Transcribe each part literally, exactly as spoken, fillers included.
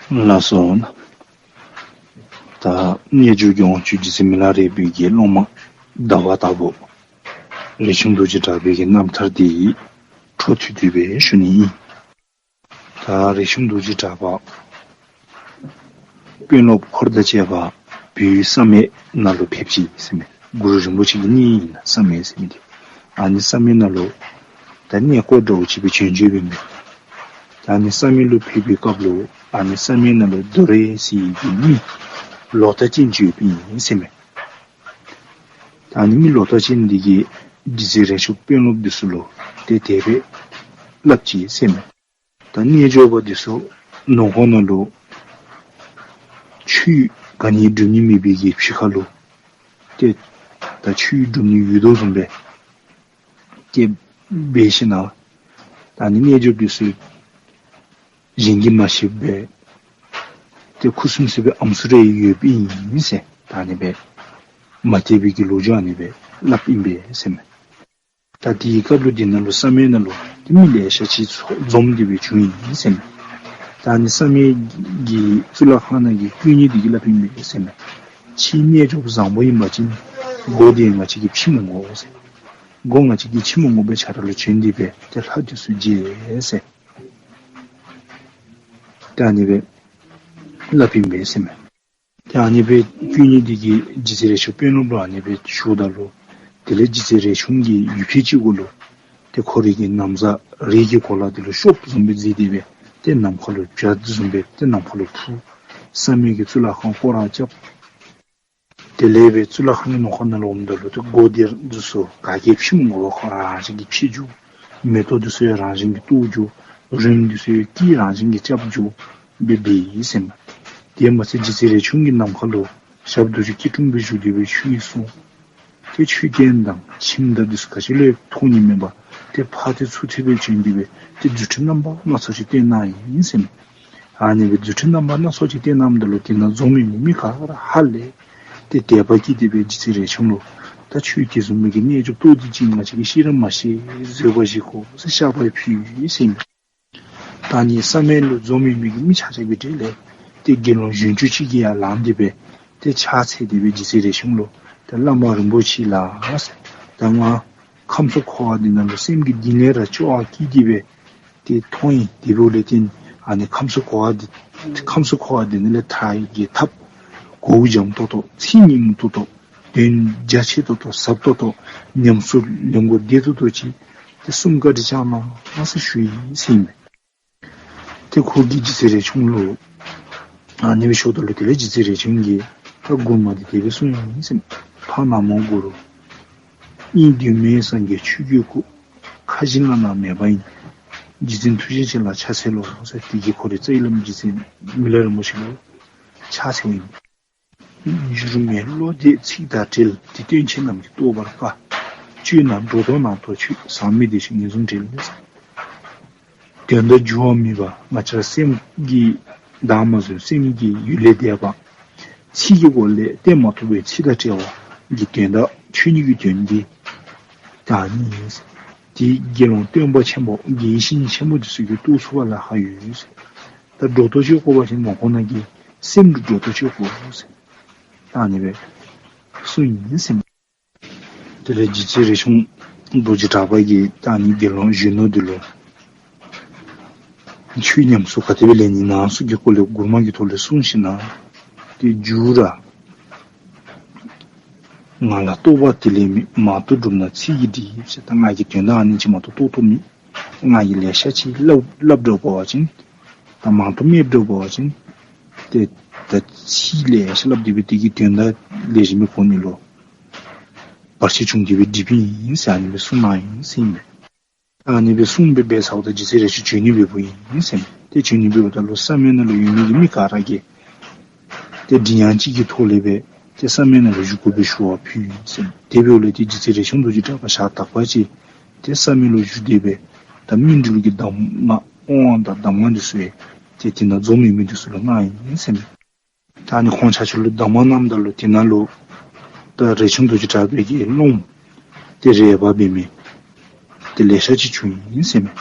ལགས་སོ། ད་རྣལ་འབྱོར་གྱི་དབང་ཕྱུག་རྗེ་བཙུན་མི་ལ་རས་པའི་གི་སློབ་མ་ཟླ་བ་ལྟ་བུ་རས་ཆུང་རྡོ་རྗེ་གྲགས་པའི་གི་རྣམ་ཐར་འདི་འཕྲོ་མཐུད་དེ་སྦེ་ཞུ་ནི་ཨིན། ད་རས་ཆུང་རྡོ་རྗེ་གྲགས་པ་དཔོན་སློབ་འཁོར་དང་བཅས་པ་བོད་བསམ་ཡས་ནང་ལུ་ཕེབས་ཅི་ཟེར་མས། གུ་རུ་རིན་པོ་ཆེ་གི་གནས་ཨིན་ན་བསམ་ཡས་ཟེར་མི་འདི། ཨ་ནི་བསམ་ཡས་ནང་ལུ་ད་གནས་སྐོར་འདྲཝ་ཅིག་སྦེ་བྱོན་བྱོནམ་ཨིན་པས། ད་ཨ་ནི་བསམ་ཡས་ལུ་ཕེབས་པའི་སྐབས་ལུ་ཨ་ནི་བསམ་ཡས་ནང་ལུ་རྡོ་རས་ཟེར་བའི་གི་མི་ལོག་ལྟ་ཅན་ཅིག་ཡོདཔ་ཨིན་ཟེར་མས། ད་ཨ་ནི་མི་ལོག་ལྟ་ཅན་འདི་གིས་རྗེ་བཙུན་རས་ཆུང་དཔོན་སློབ་འདི་ཚུ་ལུ་ཏེ་དེ་སྦེ་སླབ་ཅི་ཟེར་མས། ད་རྣལ་འབྱོར་པ་འདི་ཚུ་ནང་ཁོག་ནང་ལུ་ཆོས་ག་ནི་སྒྲུབ་ནི་མེད་པའི་གི་ཕྱི་ཁ་ལུ་ཏེ་ད་ཆོས་སྒྲུབ་ནི་ཡོད་དོ་བཟུམ་སྦེ་ཏེ་འབད་ཞིན་ན་ད་ཨ་ནི་རྣལ་འབྱོར་འདི་ཚུ་གཞན་གྱིས་མ་ཤེསཔ་སྦེ་ཏེ་ཁུ་སིམ་སི་སྦེ་ཨམ་སྲུ་རེ་ཡོདཔ་ཨིན་ཟེར། ད་ཨ་ནི་སྦེ་མ་དད་པའི་གི་ལོ་རྒྱུས་ཨ་ནི་སྦེ་སླབ་ཨིན་པས་ཟེར་མས། ད་དེའི་སྐབས་ལུ་དེ་ནང་ལུ་བསམ་ཡས་ནང་ལུ་ཏེ་མི་ལེ་ཤ་ཅིག་ཚོགས་འཛོམས་ཏེ་སྦེ་བྱུང་ཡི་ཟེར་མས། ད་ཨ་ནི་བསམ་ཡས་ཀྱི་གཙུག་ལག་ཁང་ནང་གི་དཀོན་གཉེར་འདི་གིས་སླབ་ཨིན་པས་ཟེར་མས། ཁྱེད་རྣལ་འབྱོར་པ་བཟང་པོ་ཨིན་པ་ཅིན་སྒོ་འདི་ང་བཅས་ཀྱིས་ཕྱེ་མི་དགོ་ཟེར། སྒོ་ང་བཅས་ཀྱིས་ཕྱེ་མི་དགོ་པས། ཁྱོད་ར་ལུ་བྱོན་ཏེ་སྦེ་ཏེ་ལྷ་འདི་ཚུ་མཇལ་ཟེར། ད་ཨ་ནི་སྦེ་སླབ་ཨིན་པས་ཟེར་མས། ཏེ་ཨ་ནི་སྦེ་དཀོན་གཉེར་འདི་གིས་རྗེ་བཙུན་རས་ཆུང་དཔོན་སློབ་ལུ་ཨ་ནི་སྦེ་ཞུཝ་ད་ལུ་དེ་ལས་རྗེ་བཙུན་རས་ཆུང་གིས་ཡུདཔ་ཐེངས་ཅིག་གུ་ལུ་ཏེ་ཁོ་རའི་གི་ན་བཟའ་རས་ཀྱི་གོ་ལ་འདི་ལུ་ཤོབ་བཟུམ་སྦེ་བརྫེས་ཏེ་སྦེ་ཏེ་ནམ་མཁའ་ལུ་བྱ་བཟུམ་སྦེ་ཏེ་ནམ་མཁའ་ལུ་འཕུར། བསམ་ཡས་ཀྱི་གཙུག་ལག་ཁང་སྐོར་ར་རྐྱབ། དེ་ལས་སྦེ་གཙུག་ལག་ཁང་གི་ནང་ཁོག་ནང་ལུ་འོངམ་ད་ལུ་ཏེ་སྒོ་འདི་འདི་ཚུ་ག་གིས་ཕྱེ་མི་དགོ་པར་ཁོ་ར་རང་བཞིན་གྱིས་ཕྱེ་འགྱོ། མེ་ཏོག་འདི་ཚུ་ཡང་རང་བཞིན་གྱིས་གཏོར་འགྱོ། རོལམོ་འདི་ཚུ་ཡང་སྐད་རང་བཞིན་གྱིས་རྐྱབ་འགྱོ་སྦེ་འབད་ཡི་ཟེར་མས། དེ་མ་ཚད་རྗེ་བཙུན་རས་ཆུང་གིས་ནམ་མཁའ་ལུ་ཞབས་རྡོ་རྗེ་སྐྱིལ་ཀྲུང་སྦེ་བཞུགས་ཏེ་སྦེ་ཆོས་གསུང་། ཏེ་ཆོས་གོས་དང་ཁྱིམ་དང་འདི་ཚུ་ག་ཅི་ལས་མཐོང་ནི་མེད་པར་ཏེ་ཕར་ཏེ་ཚུར་ཏེ་སྦེ་བྱོན་ཏེ་སྦེ་ཏེ་རྫུ་འཕྲུལ་རྣམ་པ་སྣ་ཚོགས་ཅིག་སྟོན་གནང་ཡི་ཟེར་མས། ཨ་ནི་སྦེ་རྫུ་འཕྲུལ་རྣམ་པ་སྣ་ཚོགས་ཅིག་སྟོན་གནངམ་ད་ལུ་དེ་ནང་འཛོམས་མི་མི་ག་ར་ཧ་ལས་ཏེ་དད་པ་སྐྱེས་ཏེ་སྦེ་རྗེ་བཙུན་རས་ཆུང་ལུ་ད་ཁྱོད་ཀྱི་བཟུམ་མའི་གི་རྣལ་འབྱོར་ཏོག་ཏོ་ཅིག་ང་བཅས་ཀྱིས་ཤེས་ར་མ་ཤེས། བཟོད་པ་བཞེས་དགོ་ཟེར་བཤགས་པ་ཕུལ་ཡི་ཟེར་མས། ད་ཨ་ནི་བསམ་ཡས་ལུ་འཛོམས་མི་མི་གི་མི་ཆ་ཁྱབ་ཀྱི་གྲས་ལས་ཏེ་དགེ་སློང་གཞོན་ཆུང་ཅིག་གིས་ཡར་ལངས་ཏེ་སྦེ་ཏེ་ཕྱག་འཚལ་ཏེ་སྦེ་རྗེ་བཙུན་རས་ཆུང་ལུ་ཏེ་བླ་མ་རིན་པོ་ཆེ་ལགས་ཟེར། ད་ང་ཁམས་གསུམ་འཁོར་བ་འདི་ནང་ལུ་སེམས་ཀྱི་གཏིང་ལས་ར་སྐྱོ་བ་སྐྱེས་ཏེ་སྦེ་ཏེ་མཐོང་ཡི། དེ་འབདཝ་ལས་ཏེ་ཨ་ནི་ཁམས་གསུམ་འཁོར་བ་འདི་ཁམས་གསུམ་འཁོར་བ་འདི་ནང་ལས་ཐར་ནི་གི་ཐབས་གོ་བ་འཇམ་ཏོག་ཏོ་ཚིག་སྙན་མོ་ཏོག་ཏོ་དོན་རྒྱ་ཆེ་ཏོག་ཏོ་ཟབ་ཏོག་ཏོ་ཉམས་སུ་ལེན་དགོཔ་བདེ་ཏོག་ཏོ་ཅིག་ཏེ་གསུང་བཀའ་དྲིན་བསྐྱང་གནང་ཟེར་ཞུ་ཡི་ཟེར་ཨིན་མས། ཏེ་ཁོ་གིས་རྗེ་བཙུན་རས་ཆུང་ལུ་ཨ་ནི་སྦེ་ཞུཝ་ད་ལུ་དེ་ལས་རྗེ་བཙུན་རས་ཆུང་གིས་ད་མགུར་མ་འདི་དེ་སྦེ་གསུངས་ཡི་ཟེར་མས། ཕ་ན་མོ་གུ་རུ། དབྱིངས་གདོད་མའི་སངས་རྒྱས་ཆོས་ཀྱི་སྐུ། ཁ་བཞི་ལྷ་ནང་མེད་པ་ཡིན། རྗེ་བཙུན་ཐུགས་རྗེ་ཅན་ལ་ཕྱག་འཚལ་ལོ་ཟེར་དེ་གིས་ཁོ་རའི་རྩ་བའི་བླ་མ་རྗེ་བཙུན་མི་ལ་རིན་པོ་ཆེ་ལུ་ཕྱག་འཚལཝ་ཨིན། འགྱུར་མེད་བློ་འདས་ཚིག་དང་བྲལ། དེ་སྟོན་ཆེན་རྣམས་ཀྱིས་རྟོགས་པར་དཀའ། སྤྱོད་ནི་སྒྲོ་འདོགས་ནང་དོག་ཆོད། ཟག་མེད་བདེ་གཤེགས་ངན་སོང་བྲལ། དོན་དག་འགྱུར་བ་མེད་པ་ང་བཅས་ར་སེམས་ཀྱི་བདག་མ་བཟུང་སེམས་ཀྱི་ཡུལ་ལས་འདས་པ། ཚིག་གི་སྒོ་ལས་བསྟན་མ་ཐུབ་པའི་ཚིག་དང་བྲལ་བ་གི་དོན་དག་ཆོད་ནི་གི་དོན་འདི་ད་ཨ་ནི་ཨིན། དེ་དགེ་སློང་སྟོན་པ་ཆེན་པོ་དགེ་བཤེས་ཆེན་པོ་འདི་ཚུ་གིས་རྟོགས་ཚུགས་པ་ལས་ཧ་ཡོད། ད་སྒྲོ་འདོགས་གཅོད་དགོ་པ་ཅིན་ནང་ཁོག་ནང་གི་སེམས་ལུ་སྒྲོ་འདོགས་གཅོད་དགོ་ཟེར་ད་ཨ་ནི་སྦེ་གསུངས་ཡི་ཟེར་མས། དེ་ལས་རྗེ་བཙུན་རས་ཆུང་རྡོ་རྗེ་གྲགས་པ་གིས་ད་ཨ་ནི་དགེ་སློང་གཞོན་ནུ་འདི་ལུ་ཆོས་ཉམས་སུ་ག་དེ་སྦེ་ལེན་ནི་ཨིན་ན་ཟེར་གྱི་སྐོར་ལས་མགུར་མ་གི་ཐོག་ལས་གསུངས་ཞིན་ན་ཏེ་མཇུག་ར་ང་ལ་རྟོགས་པ་དེ་ལས་མེད། མ་རྟོགས་སྒྲུབ་ན་ཚིག་གི་སྒྲིབ་ཟེར། ད་ང་གིས་དོན་དག་ཨ་ནི་ཅིག་མ་གཏོགས་རྟོགས་རྟོགས་མེད། ང་གིས་ལེ་ཤ་ཅིག་སླབ་སླབ་འགྱོ་བ་ཅིན་ད་མ་གཏོགས་མེདཔ་འགྱོ་བ་ཅིན་ཏེ་ད་ཚིག་ལེ་ཤ་སླབ་སྟེ་སྦེ་དེ་གི་དོན་དག་ལེགས་ཤོམ་སྦེ་གོ་ནི་ལུ་བར་ཆད་བྱུང་སྟེ་སྦེ་སྒྲིབ་ཨིན་ཟེར་ཨ་ནི་སྦེ་གསུངས་གནང་ཡི་ཟེར་ཨིན་མས། ཨ་ནི་སྦེ་གསུངས་སྦེ་འབད་ཚརཝ་ད་རྗེ་བཙུན་རས་ཆུང་བྱོན་ནི་འབདཝ་ཨིན་ཟེར་ཨིན་མས། ཏེ་བྱོན་ནི་འབདཝ་ད་ལུ་བསམ་ཡས་ནང་ལུ་ཡོད་མི་གི་མི་ག་ར་གིས་ཏེ་མགྲིན་དབྱངས་གཅིག་གི་ཐོག་ལས་སྦེ་ཏེ་བསམ་ཡས་ནང་ལུ་བཞུགས་དགོ་པའི་ཞུ་བ་ཕུལ་ཡི་ཟེར་ཨིན་མས། དེ་འབདཝ་ལས་ཏེ་རྗེ་བཙུན་རས་ཆུང་རྡོ་རྗེ་གྲགས་པ་ཞག་དག་པ་ཅིག་ཏེ་བསམ་ཡས་ལུ་བཞུགས་ཏེ་སྦེ་ད་སྨིན་གྲོལ་གྱི་གདམས་ངག་དབང་དང་གདམས་ངག་འདི་ཚུ་ཡང་ཏེ་དེ་ནང་འཛོམས་ཡོད་མི་འདི་ཚུ་ལུ་གནང་ཡི་ཟེར་ཨིན་མས། ད་ཨ་ནི་ཁོང་ཆ་ཁྱབ་ལུ་གདམས་ངག་གནངམ་ད་ལུ་དེ་ནང་ལུ་ད་རས་ཆུང་རྡོ་རྗེ་གྲགས་པའི་གི་སློབ་མ་ཏེ་རས་པ་འབད་མི་ཏེ་ལེ་ཤ་ཅིག་བྱུང་ཡི་ཟེར་ཨིན་མས།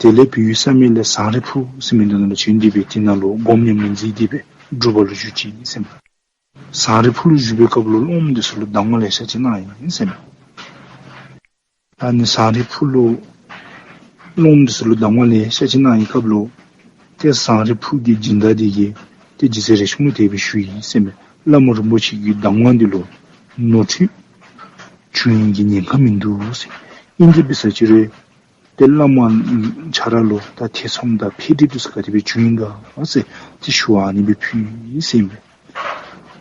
དེ་ལས་བལ་ཡུལ་བསམ་ཡས་ལས་ཟངས་རི་ཕུག་ཟེར་མི་འདི་ནང་ལུ་བྱོན་ཏེ་སྦེ་དེ་ནང་ལུ་སྒོམ་ཉམས་ལེན་མཛད་དེ་སྦེ་སྒྲུབ་པ་ལུ་བཞུགས་ཅི་ཟེར་མས། ཟངས་རི་ཕུག་ལུ་བཞུགས་པའི་སྐབས་ལུ་སློབ་མ་འདི་ཚུ་ལུ་གདམས་ངག་ལེ་ཤ་ཅིག་གནང་ཡི་ཟེར་མས། ཨ་ནི་ཟངས་རི་ཕུག་ལུ་སློབ་མ་འདི་ཚུ་ལུ་གདམས་ངག་ལེ་ཤ་ཅིག་གནང་བའི་སྐབས་ལུ་ཏེ་ཟངས་རི་ཕུག་གི་སྦྱིན་བདག་འདི་གིས་ཏེ་རྗེ་བཙུན་རས་ཆུང་ལུ་དེ་སྦེ་ཞུ་ཡི་ཟེར་མས། བླ་མ་རིན་པོ་ཆེ་གི་གདམས་ངག་འདི་ལུ་ནོར་འཁྲུལ་བྱུང་ནི་གི་ཉེན་ཁ་མིན་འདུག་ཟེར། ཨིན་ཏེ་འབད་ས་ཅིག་རུང་ཏེ་བླ་མ་ཁྱོད་ར་ལུ་ད་ཐེ་ཚོམ་དང་འཕེལ་འགྲིབ་འདི་ཚུ་ག་དེ་སྦེ་བྱུང་ཡི་ག་ཟེར་ཏེ་ཞུ་བ་ཨ་ནི་སྦེ་ཕུལ་ཡི་ཟེར་ཨིན་པས།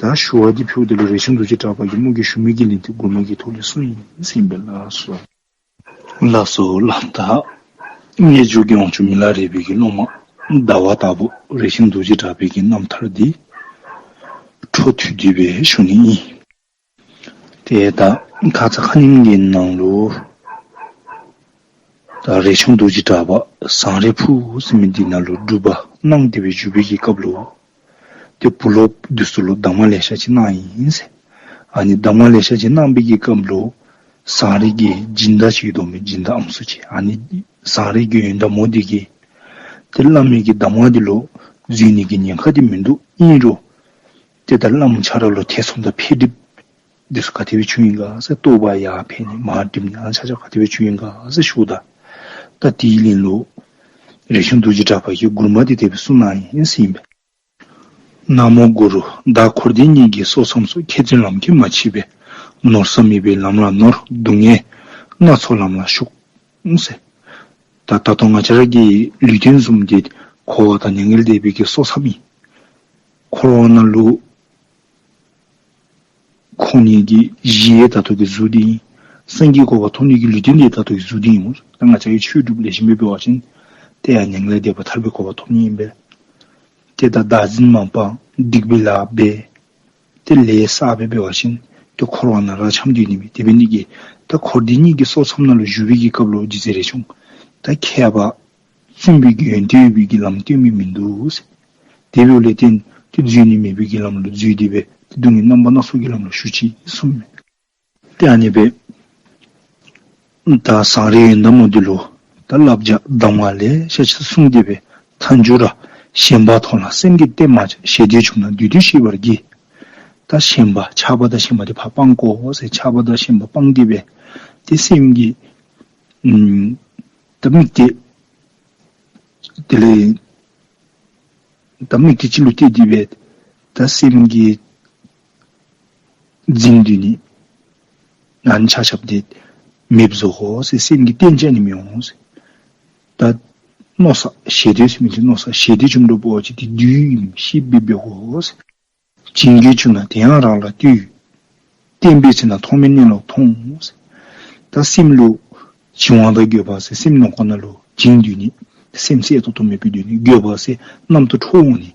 ད་ཞུ་བ་འདི་ཕུལཝ་ད་ལུ་རས་ཆུང་རྡོ་རྗེ་གྲགས་པ་གིས་མོ་གིས་ཞུ་མི་གི་ལན་འདི་མགུར་མ་གི་ཐོག་ལས་གསུངས་ཡི་ཟེར་ཨིན་པས། ལགས་སོ། ལགས་སོ་ལགས། ད་རྣལ་འབྱོར་གྱི་དབང་ཕྱུག་མི་ལ་རས་པའི་གི་སློབ་མ་ཟླ་བ་དྭགས་པོ་རས་ཆུང་རྡོ་རྗེ་གྲགས་པའི་གི་རྣམ་ཐར་འདི་འཕྲོ་མཐུད་དེ་སྦེ་ཞུ་ནི་ཨིན། ཏེ་ད་ཁ་ཙ་ཁ་ཉིནམ་གི་ནང་ལུ་ད་རས་ཆུང་རྡོ་རྗེ་གྲགས་པ་ཟངས་རི་ཕུག་ཟེར་མི་འདི་ནང་ལུ་སྒྲུབ་པ་གནང་སྟེ་སྦེ་བཞུགས་པའི་གི་སྐབས་ལུ་ཏེ་བུ་སློབ་འདི་ཚུ་ལུ་གདམས་ངག་ལེ་ཤ་ཅིག་གནང་ཡི་ཟེར། ཨ་ནི་གདམས་ངག་ལེ་ཤ་ཅིག་གནང་བའི་གི་སྐབས་ལུ་ཟངས་རི་གི་སྦྱིན་བདག་ཅིག་ཡོདཔ་མས། སྦྱིན་བདག་ཨམ་སྲུ་ཅིག། ཨ་ནི་ཟངས་རི་གི་ཡོན་བདག་མོ་འདི་གིས་ཏེ་བླ་མའི་གི་གདམས་ངག་འདི་ལུ་འཛོལ་ནི་གི་ཉེན་ཁ་འདི་མིན་འདུག། ཨིན་རུང་ཏེ་ད་བླམ་ཁྱོད་ར་ལུ་ཐེ་ཚོམ་དང་འཕེལ་འགྲིབ་འདི་ཚུ་ག་དེ་སྦེ་བྱུང་ཡི་ག་ཟེར། རྟོགས་པ་ཡར་འཕེལ་ནི་མར་འགྲིབ་ནི་ཨ་ནི་ཆ་ཁྱབ་ག་དེ་སྦེ་བྱུང་ཡི་ག་ཟེར་ཞུཝ་ད། ད་དེའི་ལན་ལུ་རས་ཆུང་རྡོ་རྗེ་གྲགས་པ་གིས་མགུར་མ་འདི་དེ་སྦེ་གསུངས་གནང་ཡི་ཟེར་ཨིན་པས། ན་མོ་གུ་རུ། བདག་འཁོར་འདས་གཉིས་ཀྱི་སོ་མཚམས་སུ། མཁས་བཙུན་ལམ་ཁྱེར་མ་མཆིས་པས། ནོར་བཟང་མེད་པའི་ལམ་ལ་ནོར། སྡུག་བསྔལ་སྣ་ཚོགས་ལམ་ལ་ཞུགས། ཟེར། ད་ད་ལྟོ་ང་བཅས་ར་གི་ལུས་རྟེན་བཟུམ་འདི་འཁོར་བ་དང་མྱ་ངན་འདས་པའི་གི་སོ་མཚམས་ཨིན། འཁོར་བ་ནང་ལུ་འཁོར་ནི་གི་གཞི་ཡང་ད་ལྟོ་གི་གཟུགས་འདི་ཨིན། སངས་རྒྱས་གོ་འཕང་ཐོབ་ནི་གི་ལུས་རྟེན་འདི་ད་ལྟོ་གི་གཟུགས་འདི་ཨིན་སྨོ། ད་ང་བཅས་ཀྱིས་ཆོས་སྒྲུབ་ལེགས་ཤོམ་སྦེ་འབད་བ་ཅིན་ཏེ་ཡང་མྱ་ངན་ལས་འདས་པ་ཐར་པའི་གོ་འཕང་ཐོབ་ནི་ཨིན་པས། ཏེ་ད་བདག་འཛིན་མ་སྤང་སྡིག་པའི་ལཱ་འབད་ཏེ་ལས་བསགས་སྦེ་འབད་བ་ཅིན་ཏེ་འཁོར་བ་ནང་ར་འཁྱམས་སྡོད་ནི་མས། དེ་འབད་ནི་གིས་ད་འཁོར་འདས་གཉིས་ཀྱི་སོ་མཚམས་ནང་ལུ་བཞུགས་པའི་གི་སྐབས་ལུ་རྗེ་བཙུན་རས་ཆུང་ད་མཁས་པ་བཙུན་པའི་གི་ཡོན་ཏན་ཡོད་པའི་གི་ལམ་སྟོན་མི་མིན་འདུག་ཟེར། དེ་འབདཝ་ལས་བརྟེན་ཏེ་འཛོལ་ནི་མེད་པའི་གི་ལམ་ལུ་འཛུལ་ཏེ་སྦེ་ཏེ་སྡུག་བསྔལ་རྣམ་པ་སྣ་ཚོགས་ཀྱི་ལམ་ལུ་ཞུགས་ཅི་གསུངས་མས། ཏེ་ཨ་ནི་སྦེ་ད་ཟངས་རི་ཡོན་བདག་མོ་འདི་ལུ་ད་བསླབ་བྱ་གདམས་ངག་ལེ་ཤ་ཅིག་གསུངས་ཏེ་སྦེ། མཐའ་མཇུག་ར་ཞེན་པ་ཐོག་ལ་སེམས་ཀྱིས་བརྟན་མ་བྱ། ཞེ་འདོད་བྱུང་ན་དུས་དུས་ཤེས་པར་གྱིས། ད་ཞེན་པ་ཆགས་པ་དང་ཞེན་པ་འདི་ཕར་སྤང་དགོ་ཟེར། ཆགས་པ་དང་ཞེན་པ་སྤངས་ཏེ་སྦེ་ཏེ་སེམས་ཀྱི་ཨམ་ད་དམིགས་གཏད་དེ་ལས་ད་དམིགས་གཏད་ཅིག་ལུ་གཏད་དེ་སྦེ་ད་སེམས་ཀྱིས་འཛིན་སྡོད་ནི་ཨ་ནི་ཆ་ཁྱབ་འདི་མེདཔ་བཟོ་དགོ་ཟེར། སེམས་ཀྱིས་བརྟན་བཅའ་ནི་མི་འོང་ཟེར། ད་མནོ་བསམ་ཞེ་འདོད་ཟེར་མི་འདི་མནོ་བསམ་ཞེ་འདོད་བྱུངམ་འདྲཝ་ཅིག་འདི་དུས་ཡུན་ཤེས་པར་འབད་དགོ་ཟེར། བྱིང་རྒོད་བྱུང་ན་དེ་ཡང་རང་ལ་ལྟོས། བརྟན་པའི་ཚེ་ན་ཐོག་མེད་གནས་ལ་མཐོང་ཟེར། ད་སེམས་ལུ་བྱིང་བ་དང་རྒོད་པ་ཟེར་སེམས་ནང་ཁོག་ནང་ལུ་བྱིང་སྡོད་ནི། སེམས་གསལ་ཏོག་ཏོ་མེད་པར་སྡོད་ནི། རྒོད་པ་ཟེར་རྣམ་རྟོག་འཕྲོ་འོང་ནི།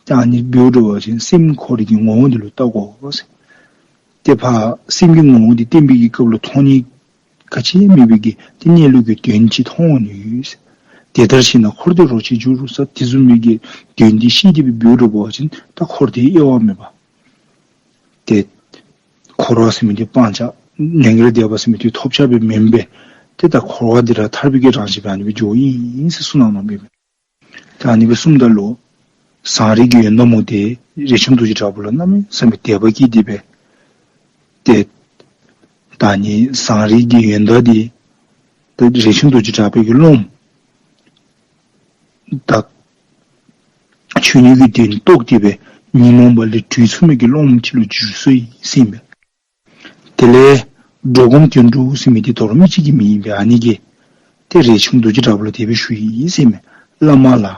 ད་ཨ་ནི་འབདཝ་འདྲ་བ་ཅིན་སེམས་ཁོ་རའི་གི་ངོ་བོ་འདི་ལུ་བལྟ་དགོ་ཟེར། ཏེ་ཕར་སེམས་ཀྱི་ངོ་བོ་འདི་བརྟན་པའི་གི་སྐབས་ལུ་མཐོང་ནི་ག་ཅི་མེད་པའི་གི་ཏེ་གནས་ལུགས་ཀྱི་དོན་ཅིག་མཐོང་འོང་ནི་ཡོད་ཟེར། དེ་ལྟར་ཤེས་ན་འཁོར་འདས་རོ་གཅིག་འགྱུར་ཟེར། དེ་བཟུམ་མའི་གི་དོན་འདི་ཤེས་ཏེ་སྦེ་འབདཝ་འདྲ་བ་ཅིན་ད་འཁོར་འདས་དབྱེ་བ་མེད་པ། ཏེ་འཁོར་བ་ཟེར་མི་འདི་སྤང་བྱ་མྱ་ངན་ལས་འདས་པ་ཟེར་མི་འདི་ཐོབ་བྱ་སྦེ་མེན་པས། ཏེ་ད་འཁོར་བ་འདི་ར་ཐར་པའི་གི་རང་བཞིན་སྦེ་ཨ་ནི་སྦེ་འགྱོཝ་ཨིན་ཟེར་གསུངས་གནང་ནུག་པས། ད་ཨ་ནི་སྦེ་གསུངམ་ད་ལུ་ཟངས་རི་གི་ཡོན་བདག་མོ་དེ་རས་ཆུང་རྡོ་རྗེ་གྲགས་པ་ལུ་གནམ་མེད་ས་མེད་དད་པ་སྐྱེས་ཏེ་སྦེ་ཏེ་ད་ཨ་ནི་ཟངས་རི་གི་ཡོན་བདག་འདི་ད་རས་ཆུང་རྡོ་རྗེ་གྲགས་པའི་གི་སློབམ་ད་ཆོས་ཉིད་ཀྱི་དོན་རྟོགས་ཏེ་སྦེ་ཉོན་མོངས་པ་ལས་གྲོལ་ཚུགས་མི་གི་སློབམ་ཅིག་ལུ་འགྱུར་སོ་ཡི་ཟེར་ཨིན་པས། དེ་ལས་འགྲོ་མགོན་དོན་གྲུབ་ཟེར་མི་འདི་དོ་རུང་མི་གཅིག་གི་མིང་ཨིན་པས། ཨ་ནི་གིས་ཏེ་རས་ཆུང་རྡོ་རྗེ་གྲགས་པ་ལུ་དེ་སྦེ་ཞུ་ཡི་ཟེར་ཨིན་མས། བླ་མ་ལགས།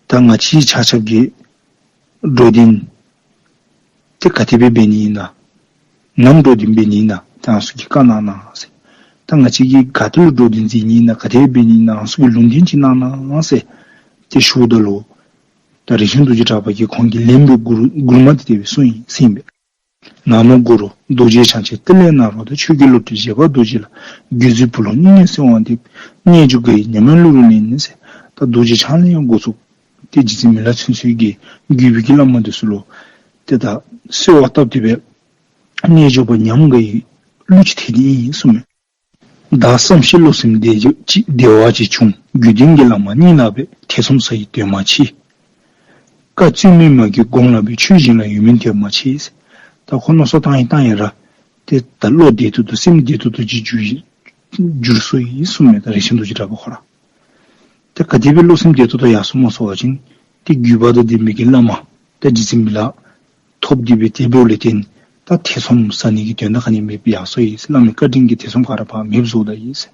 ད་ང་བཅས་ཆ་ཁྱབ་ཀྱི་འགྲོ་དོན་ཏེ་ག་དེ་སྦེ་འབད་ནི་ཨིན་ན། ནམ་འགྲོ་དོན་འབད་ནི་ཨིན་ན་ཏེ་ཨ་ནི་ཚུ་གི་བཀའ་གནང་གནང་ཟེར། ད་ང་བཅས་ཀྱིས་ག་ཏེ་ལུ་འགྲོ་དོན་མཛད་ནི་ཨིན་ན་ག་དེ་སྦེ་འབད་ནི་ཨིན་ན་ཨ་ནི་ཚུ་གི་ལུང་བསྟན་ཅིག་གནང་གནང་ཟེར་ཏེ་ཞུཝ་ད་ལུ་ད་རས་ཆུང་རྡོ་རྗེ་གྲགས་པ་གིས་ཁོང་གི་ལན་སྦེ་མགུར་མགུར་མ་འདི་དེ་སྦེ་གསུངས་ཡི་ཟེར་ཨིན་པས། ན་མོ་གུ་རུ། རྡོ་རྗེ་འཆང་ཆེན་ཏེ་ལས་ནཱ་རོ་ཏེ། ཆོས་ཀྱི་བློ་གྲོས་བཞད་པ་རྡོ་རྗེ་ལ། བརྒྱུད་འཛིན་བུ་སློབ་སྙིང་ནས་གསོལ་བ་འདེབས། རྣལ་འབྱོར་དགའ་བའི་ཉམས་ལེན་གླུ་རུ་ལེན་ཟེར། ད་རྡོ་རྗེ་འཆང་ལས་ཡང་འགོ་བཙུགས་ཏེ་རྗེ་བཙུན་མི་ལ་ཚུན་ཚོད་ཀྱི་བརྒྱུད་པའི་གི་བླ་མ་འདི་ཚུ་ལུ་ཏེ་ད་གསོལ་བ་བཏབ་སྟེ་སྦེ་རྣལ་འབྱོར་པ་ཉམས་དགའ་བའི་གླུ་ཅིག་འཐེན་ནི་ཨིན་གསུངས་མས། བདག་བསམ་ཤེས་བློ་སེམས་བདེ་བ་ཅིག་བྱུང་། རྒྱུད་ལྡན་གྱི་བླ་མ་གཉིས་ལ་འབད། ཐེ་ཚོམ་ཟ་ཡི་དོན་མ་མཆིས། བཀའ་བཙུན་མོའི་མ་གི་དགོངས་ལ་འབད། ཆོས་གཞན་ལ་ཡོད་མིན་དོན་མ་མཆིས། ད་ཁོ་མནོ་བསམ་བཏང་ཡི་བཏང་ཡི་ར་ཏེ་ད་བློ་བདེ་ཏོག་ཏོ་སེམས་བདེ་ཏོག་ཏོ་ཅིག་འགྱུར་འགྱུར་སོ་ཡི་གསུངམ་མས། ད་རས་ཆུང་རྡོ་རྗེ་གྲགས་པ་ཁོ་ར་ཏེ་ག་དེ་སྦེ་བློ་སེམས་བདེ་ཏོག་ཏོ་ཡར་སོ་མ་སོ་བ་ཅིན་ཏེ་རྒྱུད་པ་དང་ལྡན་པའི་གི་བླ་མ་ཏེ་རྗེ་བཙུན་མི་ལ་ཐོབ་སྟེ་སྦེ་ཏེ་འབདཝ་ལས་བརྟེན་ད་ཐེ་ཚོམ་ཟ་ནི་གི་དོན་དག་ག་ནི་མེདཔ་ཡར་སོ་ཡི། བླ་མའི་བཀའ་དྲིན་གྱིས་ཐེ་ཚོམ་ག་ར་ཕར་མེདཔ་བཟོ་ད་ཡི་ཟེར།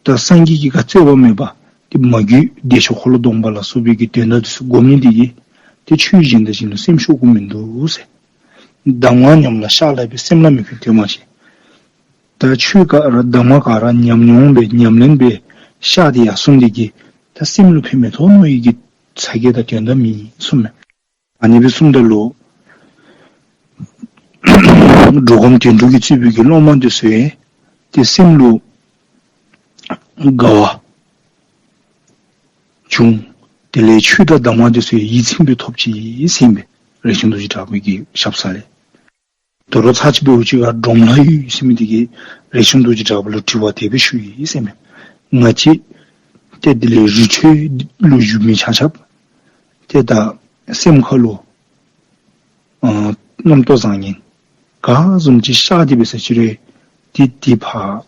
ད་སངས་རྒྱས་ཀྱིས་ག་རྩོད་པ་མེད་པ་ཏེ་མ་རྒྱུད་བདེ་མཆོག་འཁོར་ལོ་སྡོམ་པ་ལ་སོགས་པའི་གི་དོན་དག་དེ་ཚུ་སྒོམ་ནི་དེ་གིས་ཏེ་ཆོས་གཞན་དང་གཞན་ལུ་སེམས་ཤོར་དགོཔ་མིན་འདུག་ཟེར། གདམས་ངག་ཉམས་ལ་ཤར་ལ་འབད། སེམས་ལ་མི་ཕན་དོན་མ་མཆིས། ད་ཆོས་ག་ར་གདམས་ངག་ག་ར་ཉམས་མྱོང་འབད་ཉམས་ལེན་འབད་ཤར་ཏེ་ཡར་སོང་དེ་གིས་ད་སེམས་ལུ་ཕན་མི་ཐོགས་མནོ་ཡི་གི་ཚ་གྱང་དང་དོན་དག་མེད་གསུངམ་མས། ཨ་ནི་སྦེ་གསུངམ་ད་ལུ་འགྲོ་མགོན་དོན་གྲུབ་ཀྱིས་གཙོས་པའི་གི་སློབ་མ་དེ་ཚུ་ཡང་ཏེ་སེམས་ལུ་དགའ་བ་བྱུང་། དེ་ལས་ཆོས་དང་གདམས་ངག་དེ་ཚུ་ཡང་ཡིད་ཚིམ་པའི་ཐོབ་ཅི་ཟེར་ཨིན་པས། རས་ཆུང་རྡོ་རྗེ་གྲགས་པའི་གི་ཞབས་ས་ལས། དོ་རུང་ཚར་གཅིག་འབདཝ་ཅིག་ཁར་འབྲོམ་ལྷ་ཡུལ་ཟེར་མི་དེ་གིས་རས་ཆུང་རྡོ་རྗེ་གྲགས་པ་ལུ་དྲི་བ་དེ་སྦེ་ཞུ་ཡི་ཟེར་མས། ང་བཅས་ཏེ་དེ་ལས་རི་ཁྲོད་ལུ་བཞུགས་མི་ཆ་ཁྱབ་ཏེ་ད་སེམས་ཁ་ལུ་ཨ་རྣམ་རྟོག་བཟང་ངན་ག་བཟུམ་ཅིག་ཤར་ཏེ་འབད་ས་ཅི་རུང་ཏེ་དེ་ཕར་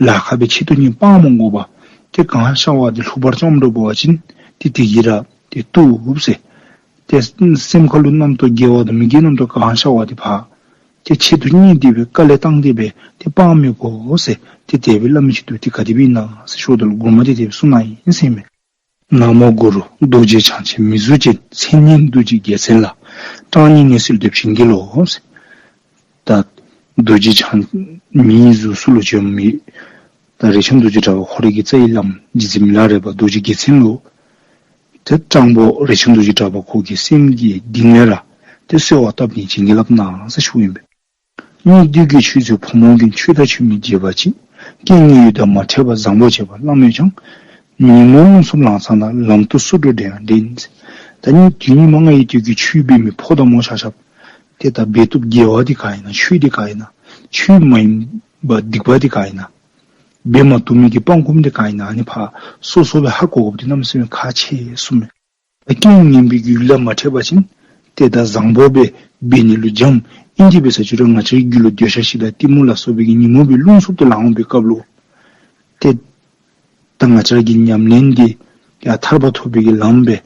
ལཱ་ཁག་སྦེ་ཆེད་དུ་གཉེར་སྤང་མ་དགོ་པར་ཏེ་གང་ཤར་བ་དེ་ལྷུག་པར་བཅོམ་འགྲོ་བ་ཅིན་ཏེ་དེ་གིས་ར་ཏེ་བཏུབ་ཟེར། ཏེ་སེམས་ཁ་ལུ་རྣམ་རྟོག་དགེ་བ་དང་མི་དགེ་རྣམ་རྟོག་གང་ཤར་བ་དེ་ཕར་ཏེ་ཆེད་དུ་གཉེར་ཏེ་སྦེ་དཀའ་ལས་བཏང་སྟེ་སྦེ་ཏེ་སྤང་མི་དགོ་ཟེར། ཏེ་དེ་སྦེ་སླབ་མི་ཅིག་འདུག། ཏེ་ག་དེ་སྦེ་ཨིན་ན་ཟེར་ཞུཝ་ད་ལུ་མགུར་མ་དེ་དེ་སྦེ་གསུངས་ནུག་ཨིན་ཟེར་མས། ན་མོ་གུ་རུ་རྡོ་རྗེ་འཆང་ཆེན་མི་གཟུགས་ཅན། མཚན་སྙན་རྡོ་རྗེ་རྒྱལ་མཚན་ལ། གྲངས་སྙེད་ནད་སེལ་འདོད་པ་བྱིན་གྱིས་རློབས། ད་རྡོ་རྗེ་འཆང་མིའི་གཟུགས་སུ་ལུ་བྱོན་མི་ད་རས་ཆུང་རྡོ་རྗེ་གྲགས་པ་ཁོ་རའི་གི་རྩ་བའི་བླམ་རྗེ་བཙུན་མི་ལ་རས་པ་རྡོ་རྗེ་རྒྱལ་མཚན་ལུ་ཏེ་སྤྲང་པོ་རས་ཆུང་རྡོ་རྗེ་གྲགས་པ་ཁོ་གི་སེམས་ཀྱི་གཏིང་ལས་ར་ཏེ་གསོལ་བ་བཏབ་ནི་བྱིན་གྱིས་བརླབས་གནང་ཟེར་ཞུཝ་ཨིན་པས། སྙིགས་དུས་ཀྱི་ཆོས་ཚུལ་ཕོ་མོ་རྒན། ཆོས་དང་ཆོས་མིན་རྗེས་འབྲང་ཅིང་། རྐྱེན་ངན་ཡོད་དང་མ་འཕྲད་པར། བཟང་པོ་སྤྱོད་པ་བླ་མས་ཀྱང་། ཉོན་མོངས་རླུང་འཚུབ་ལང་ཚང་ན། ལམ་དུ་སོ་འགྲོ་འདྲེ་ཡང་འདྲེན། ད་ནི་དུས་ངན་མ་ལྔ་ཡི་དུས་ཀྱི་ཆོས་འབད་མི་ཕོ་དང་མོ་ཆ་ཁྱབ་ཏེ་ད་འབད་བཏུབ་དགེ་བ་འདི་ག་ཨིན་ན་ཆོས་འདི་ག་ཨིན་ན་ཆོས་མ་ཡིན་པ་སྡིག་པ་འདི་ག་ཨིན་ན་འབད་མ་བཏུབ་མི་གི་སྤང་སྒོམ་འདི་ག་ཨིན་ན་ཨ་ནི་ཕར་སོ་སོ་སྦེ་ཧ་གོ་དགོཔ་འདི་གནམ་མེད་ས་མེད་ཁག་ཆེ་གསུངམ་མས། རྐྱེན་ངན་པའི་ཡུལ་ལ་མ་འཕྲད་པ་ཅིན་ཏེ་ད་བཟང་པོ་སྦེ་འབད་ནི་ལུ་འཇམ་ཨིན་ཏེ་འབད་ས་ཅི་རུང་ང་བཅས་རྒྱུད་ལུ་འདོད་ཆགས་ཞེ་སྡང་གཏི་མུག་ལ་སོགས་པའི་གི་ཉོན་མོངས་པའི་རླུང་འཚུབ་ཏུ་ལང་འོང་པའི་སྐབས་ལུ་ཏེ་ད་ང་བཅས་ཀྱི་ཉམས་ལེན་འདི་ཡང་ཐར་པ་ཐོབ་པའི་གི་ལམ་སྦེ་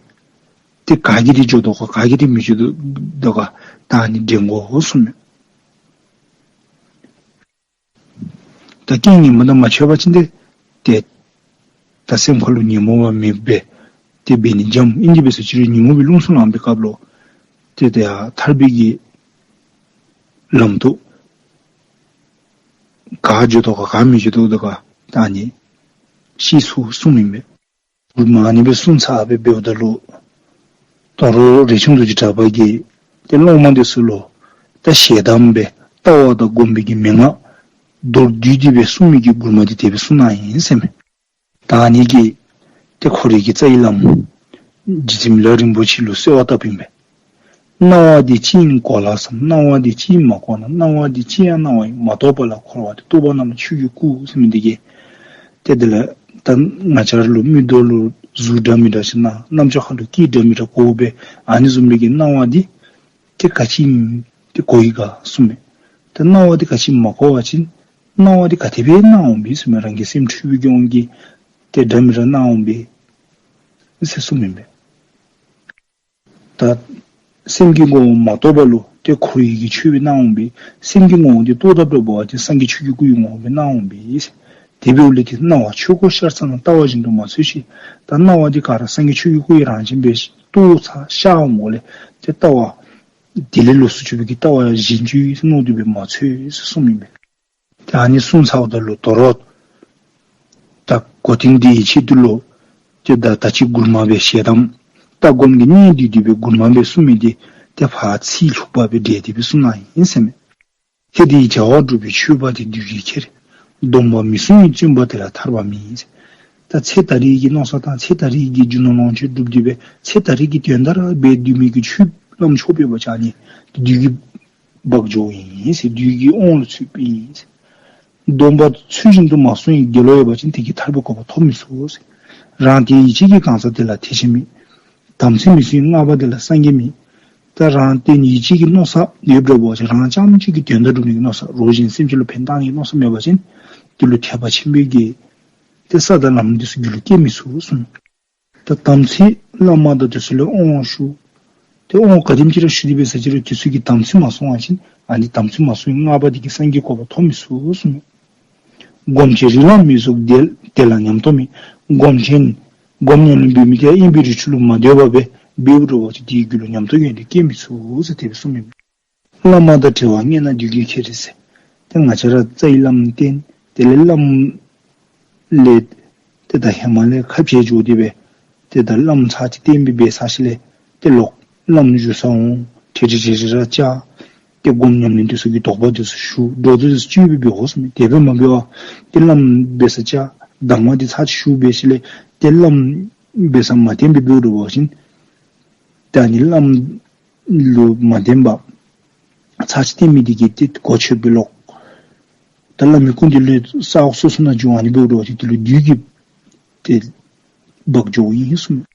ཏེ་ག་གིས་འདི་འགྱོ་དོ་ག་ག་གིས་འདི་མི་འགྱོ་དོ་ག་ད་ཨ་ནི་འདྲེན་དགོ་གསུངམ་མས། ད་རྐྱེན་ངན་པ་དང་མ་འཕྲད་པ་ཅིན་ཏེ་ཏེ་ད་སེམས་ཁ་ལུ་ཉོན་མོངས་པ་མེདཔ་སྦེ་ཏེ་འབད་ནི་འཇམ་ཨིན་ཏེ་འབད་ས་ཅི་རུང་ཉོན་མོངས་པའི་རླུང་འཚུབ་ལང་པའི་སྐབས་ལུ་ཏེ་ཏེ་ཡང་ཐར་པའི་གི་ལམ་དུ་ག་འགྱོ་དོ་ག་ག་མི་འགྱོ་དོ་ག་ད་ཨ་ནི་ཤེས་ཚུགས་གསུངམ་ཨིན་པས། མགུར་མ་ཨ་ནི་སྦེ་གསུངས་ཚར་སྦེ་འབདཝ་ད་ལུ་དོ་རུང་རས་ཆུང་རྡོ་རྗེ་གྲགས་པ་གིས་ཏེ་སློབ་མ་འདི་ཚུ་ལུ་ད་ཞལ་གདམས་སྦེ་ལྟ་བ་དང་སྒོམ་པའི་གི་མན་ངག་མདོར་བསྡུས་ཏེ་སྦེ་གསུངས་མི་གི་མགུར་མ་འདི་དེ་སྦེ་གསུངས་ནུག་ཨིན་ཟེར་མས། ད་ཨ་ནི་གིས་ཏེ་ཁོ་རའི་གི་རྩ་བའི་བླམ་རྗེ་བཙུན་མི་ལ་རིན་པོ་ཆེ་ལུ་གསོལ་བ་བཏབ་ཨིན་པས། སྣང་བ་འདི་ཅི་ཡིན་གོ་སླ་བསམ། སྣང་བ་འདི་ཅི་ཡིན་མ་གོ་ན། སྣང་བ་འདི་ཅི་ཡང་སྣང་བ་ཡིན། མ་རྟོགས་པ་ལ་འཁོར་བ་སྟེ། རྟོགས་པ་རྣམས་ལ་ཆོས་ཀྱི་སྐུ་ཟེར་མི་འདི་གིས་ཏེ་དེ་ལས་ད་ང་བཅས་ར་ལུ་མིག་ཏོ་ལུ་གཟུགས་འདྲ་མི་འདྲ་ཅིག་སྣང་། རྣམ་ཅོ་ཁ་ལུ་སྐད་འདྲ་མི་འདྲ་གོཝ་སྦེ་ཨ་ནི་བཟུམ་མའི་གི་སྣང་བ་འདི་ཏེ་ག་ཅི་ཨིན་ཏེ་གོ་ཡི་ག་གསུངམ་མས། ཏེ་སྣང་བ་འདི་ག་ཅི་ཨིན་མ་གོ་བ་ཅིན་སྣང་བ་འདི་ག་དེ་སྦེ་སྣང་འོང་པས་གསུངམ་མས། རང་གི་སེམས་འཁྲུལ་པའི་གི་དབང་གིས་ཏེ་འདྲ་མི་འདྲ་སྣང་འོང་པས་ཟེར་གསུངམ་ཨིན་པས། ད་སེམས་ཀྱི་ངོ་བོ་མ་རྟོགས་པ་ལུ་ཏེ་འཁོར་བའི་གི་ཆོས་སྦེ་སྣང་འོང་པས། སེམས་ཀྱི་ངོ་བོ་འདི་རྟོགས་ད་འགྱོ་བ་ཅིན་སངས་རྒྱས་ཆོས་ཀྱི་སྐུ་ཡི་ངོ་བོ་སྦེ་སྣང་འོང་པས། དེ་འབདཝ་ལས་ཏེ་སྣང་བ་ཆོས་སྐུར་ཤར་ཙ་ན། ལྟ་བ་བཞིན་དུ་མ་འཚོལ་ཞིག། ད་སྣང་བ་འདི་ག་ར་སངས་རྒྱས་ཆོས་ཀྱི་སྐུ་ཡི་རང་བཞིན་སྦེ་རྟོགས་ཚར་ཤར་འོང་གོ་ལས་ཏེ་ལྟ་བ་དེ་ལས་ལོགས་སུ་གྱུར་པའི་གི་ལྟ་བ་གཞན་ཅིག་ཡོད་ཟེར་མནོ་སྟེ་སྦེ་མ་འཚོལ་ཟེར་གསུངམ་ཨིན་པས། ད་ཨ་ནི་གསུངས་ཚརཝ་ད་ལུ་དོ་རུང་ད་གོ་དོན་འདི་ཡི་ཆེད་དུ་ལུ་ཏེ་ད་ད་ཅི་མགུར་མ་སྦེ་ཞལ་གདམས་ལྟ་སྒོམ་གྱི་གནད་བསྡུས་ཏེ་སྦེ་མགུར་མ་སྦེ་གསུངས་མི་འདི་ཏེ་ཕར་ཚིག་ལྷུག་པ་སྦེ་བསྒྲིལ་ཏེ་སྦེ་གསུངས་ནུག་ཨིན་ཟེར་མས། ཚེ་འདིའི་བྱ་བ་སྒྲུབ་པའི་ཆོས་པ་དེ། བདུད་ཀྱིས་ཁྱེར་སྡོམ་པ་མི་སྲུང་བའི་བཙུན་པ་དེ་ལ་ཐར་པ་མེད། ད་ཚེ་ད་རེས་ཀྱི་མནོ་བསམ་བཏང་ཚེ་ད་རེས་ཀྱི་རྒྱུ་ནོར་ལོངས་སྤྱོད་སྒྲུབ་སྟེ་སྦེ་ཚེ་ད་རེས་ཀྱི་དོན་དག་ར་འབད་སྡོད་མི་གི་ཆོས་བླམ་ཆོསཔ་འབད་བ་ཅིན་ཨ་ནི་བདུད་ཀྱི་འབག་འགྱོཝ་ཨིན་ཟེར། བདུད་ཀྱི་དབང་ལུ་ཚུདཔ་ཨིན་ཟེར། སྡོམ་པ་ཚུལ་བཞིན་དུ་མ་བསྲུང་བའི་དགེ་སློང་ཡོད་པ་ཅིན་དེ་གིས་ཐར་པའི་གོ་འཕང་ཐོབ་མི་ཚུགས། རང་སྟེང་ཡིད་ཆེས་ཀྱི་གང་ཟག་དེ་ལ་ཐེག་ཆེན་མེད། དམ་ཚིག་མི་སྲུང་བའི་ལྔ་པ་དེ་ལ་སངས་རྒྱས་མེད། ད་རང་སྟེང་ཡིད་ཆེས་ཀྱི་མནོ་བསམ་ཡོདཔ་འདྲ་བ་ཅིན་རང་རྐྱངམ་གཅིག་གི་དོན་དག་སྒྲུབ་ནི་གི་མནོ་བསམ་རོགས་གཞན་སེམས་ཅན་ལུ་ཕན་བཏགས་ནི་གི་མནོ་བསམ་མེད་པ་ཅིན་དེ་ལུ་ཐེག་པ་ཆེན་པོའི་གི་ཏེ་ས་དང་ལམ་འདི་ཚུ་རྒྱུད་ལུ་སྐྱེ་མི་ཚུགས་གསུངས། ད་དམ་ཚིག་བླ་མ་དང་དེ་ཚུ་ལུ་དབང་ཞུ། ཏེ་དབང་ག་དེམ་ཅིག་ར་ཞུ་སྟེ་འབད་ས་ཅིག་རུང་དེ་ཚུ་གིས་དམ་ཚིག་མ་བསྲུང་བ་ཅིན་ཨ་ནི་དམ་ཚིག་མ་བསྲུང་བའི་ལྔ་པ་དེ་གིས་སངས་རྒྱས་གོ་འཕང་ཐོབ་མི་ཚུགས་གསུངས། སྒོམ་ཆེན་རིགས་ལམ་མི་བཟོད་དེ་དེ་ལ་ཉམས་རྟོགས་མེད། སྒོམ་ཆེན་སྒོམ་ཉམས་ལེན་འབད་མི་དེ་དབེན་པའི་རི་ཁྲོད་ལུ་མ་སྡོད་པར་འབད་འབདཝ་འདྲ་བ་ཅིན་དེའི་རྒྱུད་ལུ་ཉམས་རྟོགས་ཡོན་ཏན་སྐྱེ་མི་ཚུགས་ཟེར་དེ་སྦེ་གསུངས་མི་བླ་མ་དང་བྲལ་བ་ངན་ན་བདུད་ཀྱིས་ཁྱེར་ཟེར། ཏེ་ང་བཅས་ར་རྩ་བའི་བླམ་བསྟེན། དེ་ལས་བླམ་ལས་ཏེ་ད་ཧེ་མ་ལས་ཁ་འབྱལ་འགྱོ་སྟེ་སྦེ་ཏེ་ད་བླམ་ཚར་གཅིག་བསྟེན་སྦེ་འབད་ཚར་ཞིནམ་ལས་ཏེ་ལོག་བླམ་བཞུགས་ས་འོང་། ཁྲིད་ཁྲིད་ཁྲིད་ཁྲིད་ར་བཅར། ཏེ་སྒོམ་ཉམས་ལེན་དེ་ཚུ་གི་དོགས་པ་དེ་ཚུ་ཞུ། འགྲོ་དོན་དེ་ཚུ་ཅིག་སྦེ་འབད་དགོ་གསུངས་མས། དེ་སྦེ་མ་འབད་བར་ཏེ་བླམ་འབད་སར་བཅར། གདམས་ངག་དེ་ཚར་གཅིག་ཞུ་འབད་ཞིནམ་ལས་ཏེ་བླམ་འབད་སར་མ་བསྟེན་སྦེ་འབདཝ་འདྲ་བ་ཅིན་ད་ཨ་ནི་བླམ་ལུ་མ་བསྟེན་པར་ཚར་གཅིག་བསྟེན་མི་དེ་གིས་ཏེ་གོ་ཆོད་སྦེ་ལོག། ད་བླ་མའི་སྐུ་མདུན་ལས་ས་འོག་སོ་སོ་ནང་འགྱོ། ཨ་ནི་འབདཝ་འདྲ་བ་ཅིན་དེ་ལུ་བདུད་ཀྱིས་ཏེ་འབག་འགྱོཝ་ཨིན་གསུངས།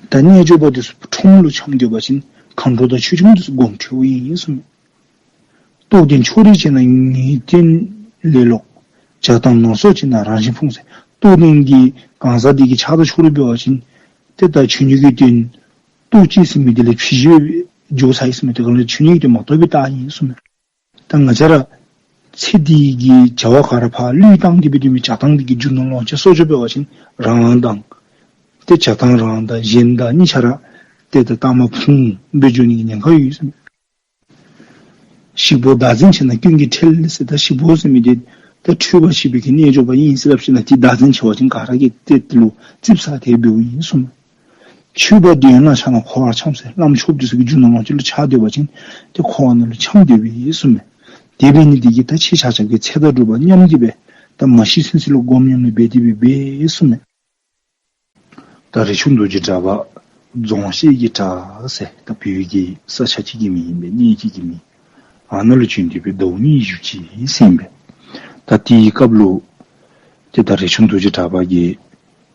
ད་རྣལ་འབྱོར་པ་དེ་ཚུ་ཁྲོམ་ལུ་འཁྱམས་སྡོད་པ་ཅིན་མཁའ་འགྲོ་དང་ཆོས་སྐྱོང་དེ་ཚུ་སྒོམ་ཁྲོལཝ་ཨིན་གསུངས། རྟོགས་ལྡན་ཕྱོགས་རིས་བྱེད་ན་ངེས་བརྟན་ལས་ལོག། བྱ་བཏང་ནོར་སོགས་བྱེད་ན་རང་བཞིན་ཕུང་ཟེར། རྟོགས་ལྡན་གྱི་གང་ཟག་དེ་གིས་ཆགས་སྡང་ཕྱོགས་རིས་འབད་བ་ཅིན་ཏེ་ད་ཆོས་ཉིད་ཀྱི་དོན་རྟོགས་བྱེད་ཟེར་མི་དེ་ལས་ཕྱི་བཞིན་འགྱོ་ཚར་ཡི་ཟེར་མས། དེ་ག་ལས་ཆོས་ཉིད་ཀྱི་དོན་མ་རྟོགས་པའི་རྟགས་ཨིན་གསུངས་མས། ད་ང་བཅས་ར་ཚེ་འདི་གི་བྱ་བ་ག་ར་ཕར་བློས་བཏང་སྟེ་སྦེ་སྡོད་མི་བྱ་བཏང་འདི་གི་རྒྱུ་ནོར་ལོངས་སྤྱོད་སོགས་ཅིག་འབད་བ་ཅིན་རང་དབང་དང་ཏེ་བྱ་བཏང་རང་དང་གཞན་དང་གཉིས་ཆ་ར་ཏེ་ད་རྟགས་མ་ཕུང་སྦེ་འགྱོ་ནི་གི་ཉེན་ཁ་ཡོད་ཟེར་མས། ཤིག་པོ་བདག་འཛིན་ཆེ་ན་སྐྱོན་གྱིས་ཁྲེལ་ཟེར། ད་ཤིག་པོ་ཟེར་མི་དེ་ད་ཁྲོས་པ་ཞི་བའི་གི་རྣལ་འབྱོར་པ་ཨིན་ཟེར་སླབ་ཞིནམ་ལས་དེ་བདག་འཛིན་ཆེ་བ་ཅིན་ག་ར་གིས་ཏེ་དེ་ལུ་ཙིགཔ་ཟ་སྟེ་འབདཝ་ཨིན་གསུངས་མས། ཆོས་པ་འདོད་ན་ཆགས་ན་འཁོར་བར་འཁྱམས་ཟེར། བླམ་ཆོསཔ་དེ་ཚུ་གི་རྒྱུ་ནོར་ལོངས་སྤྱོད་ལུ་ཆགས་སྡོད་པ་ཅིན་ཏེ་འཁོར་བ་ནང་ལུ་འཁྱམས་སྡོདཔ་ཨིན་གསུངས་མས། དེ་འབད་ནི་དེ་གིས་ད་ཁྱེད་ཆ་ཁྱབ་ཀྱིས་ཚེ་དང་སྒྲུབ་པ་མཉམ་སྟེ་སྦེ་ད་མ་ཤི་ཚུན་ཚོད་ལུ་སྒོམ་ཉམས་ལེན་འབད་དེ་སྦེ་འབད་གསུངས་མས། ད་རས་ཆུང་རྡོ་རྗེ་གྲགས་པ་རྫོང་གཞིས་ཀྱི་བྲག་ཟེར་ད་བོད་ཀྱི་ས་ཆ་ཅིག་གི་མིང་ཨིན་པས། གནས་ཅིག་གི་མིང་། ཨ་ནཱ་ལུ་བྱོན་ཏེ་སྦེ་ཟླཝ་གཉིས་བཞུགས་ཅི་ཟེར་ཨིན་པས། ད་དེའི་སྐབས་ལུ་ཏེ་ད་རས་ཆུང་རྡོ་རྗེ་གྲགས་པ་གིས་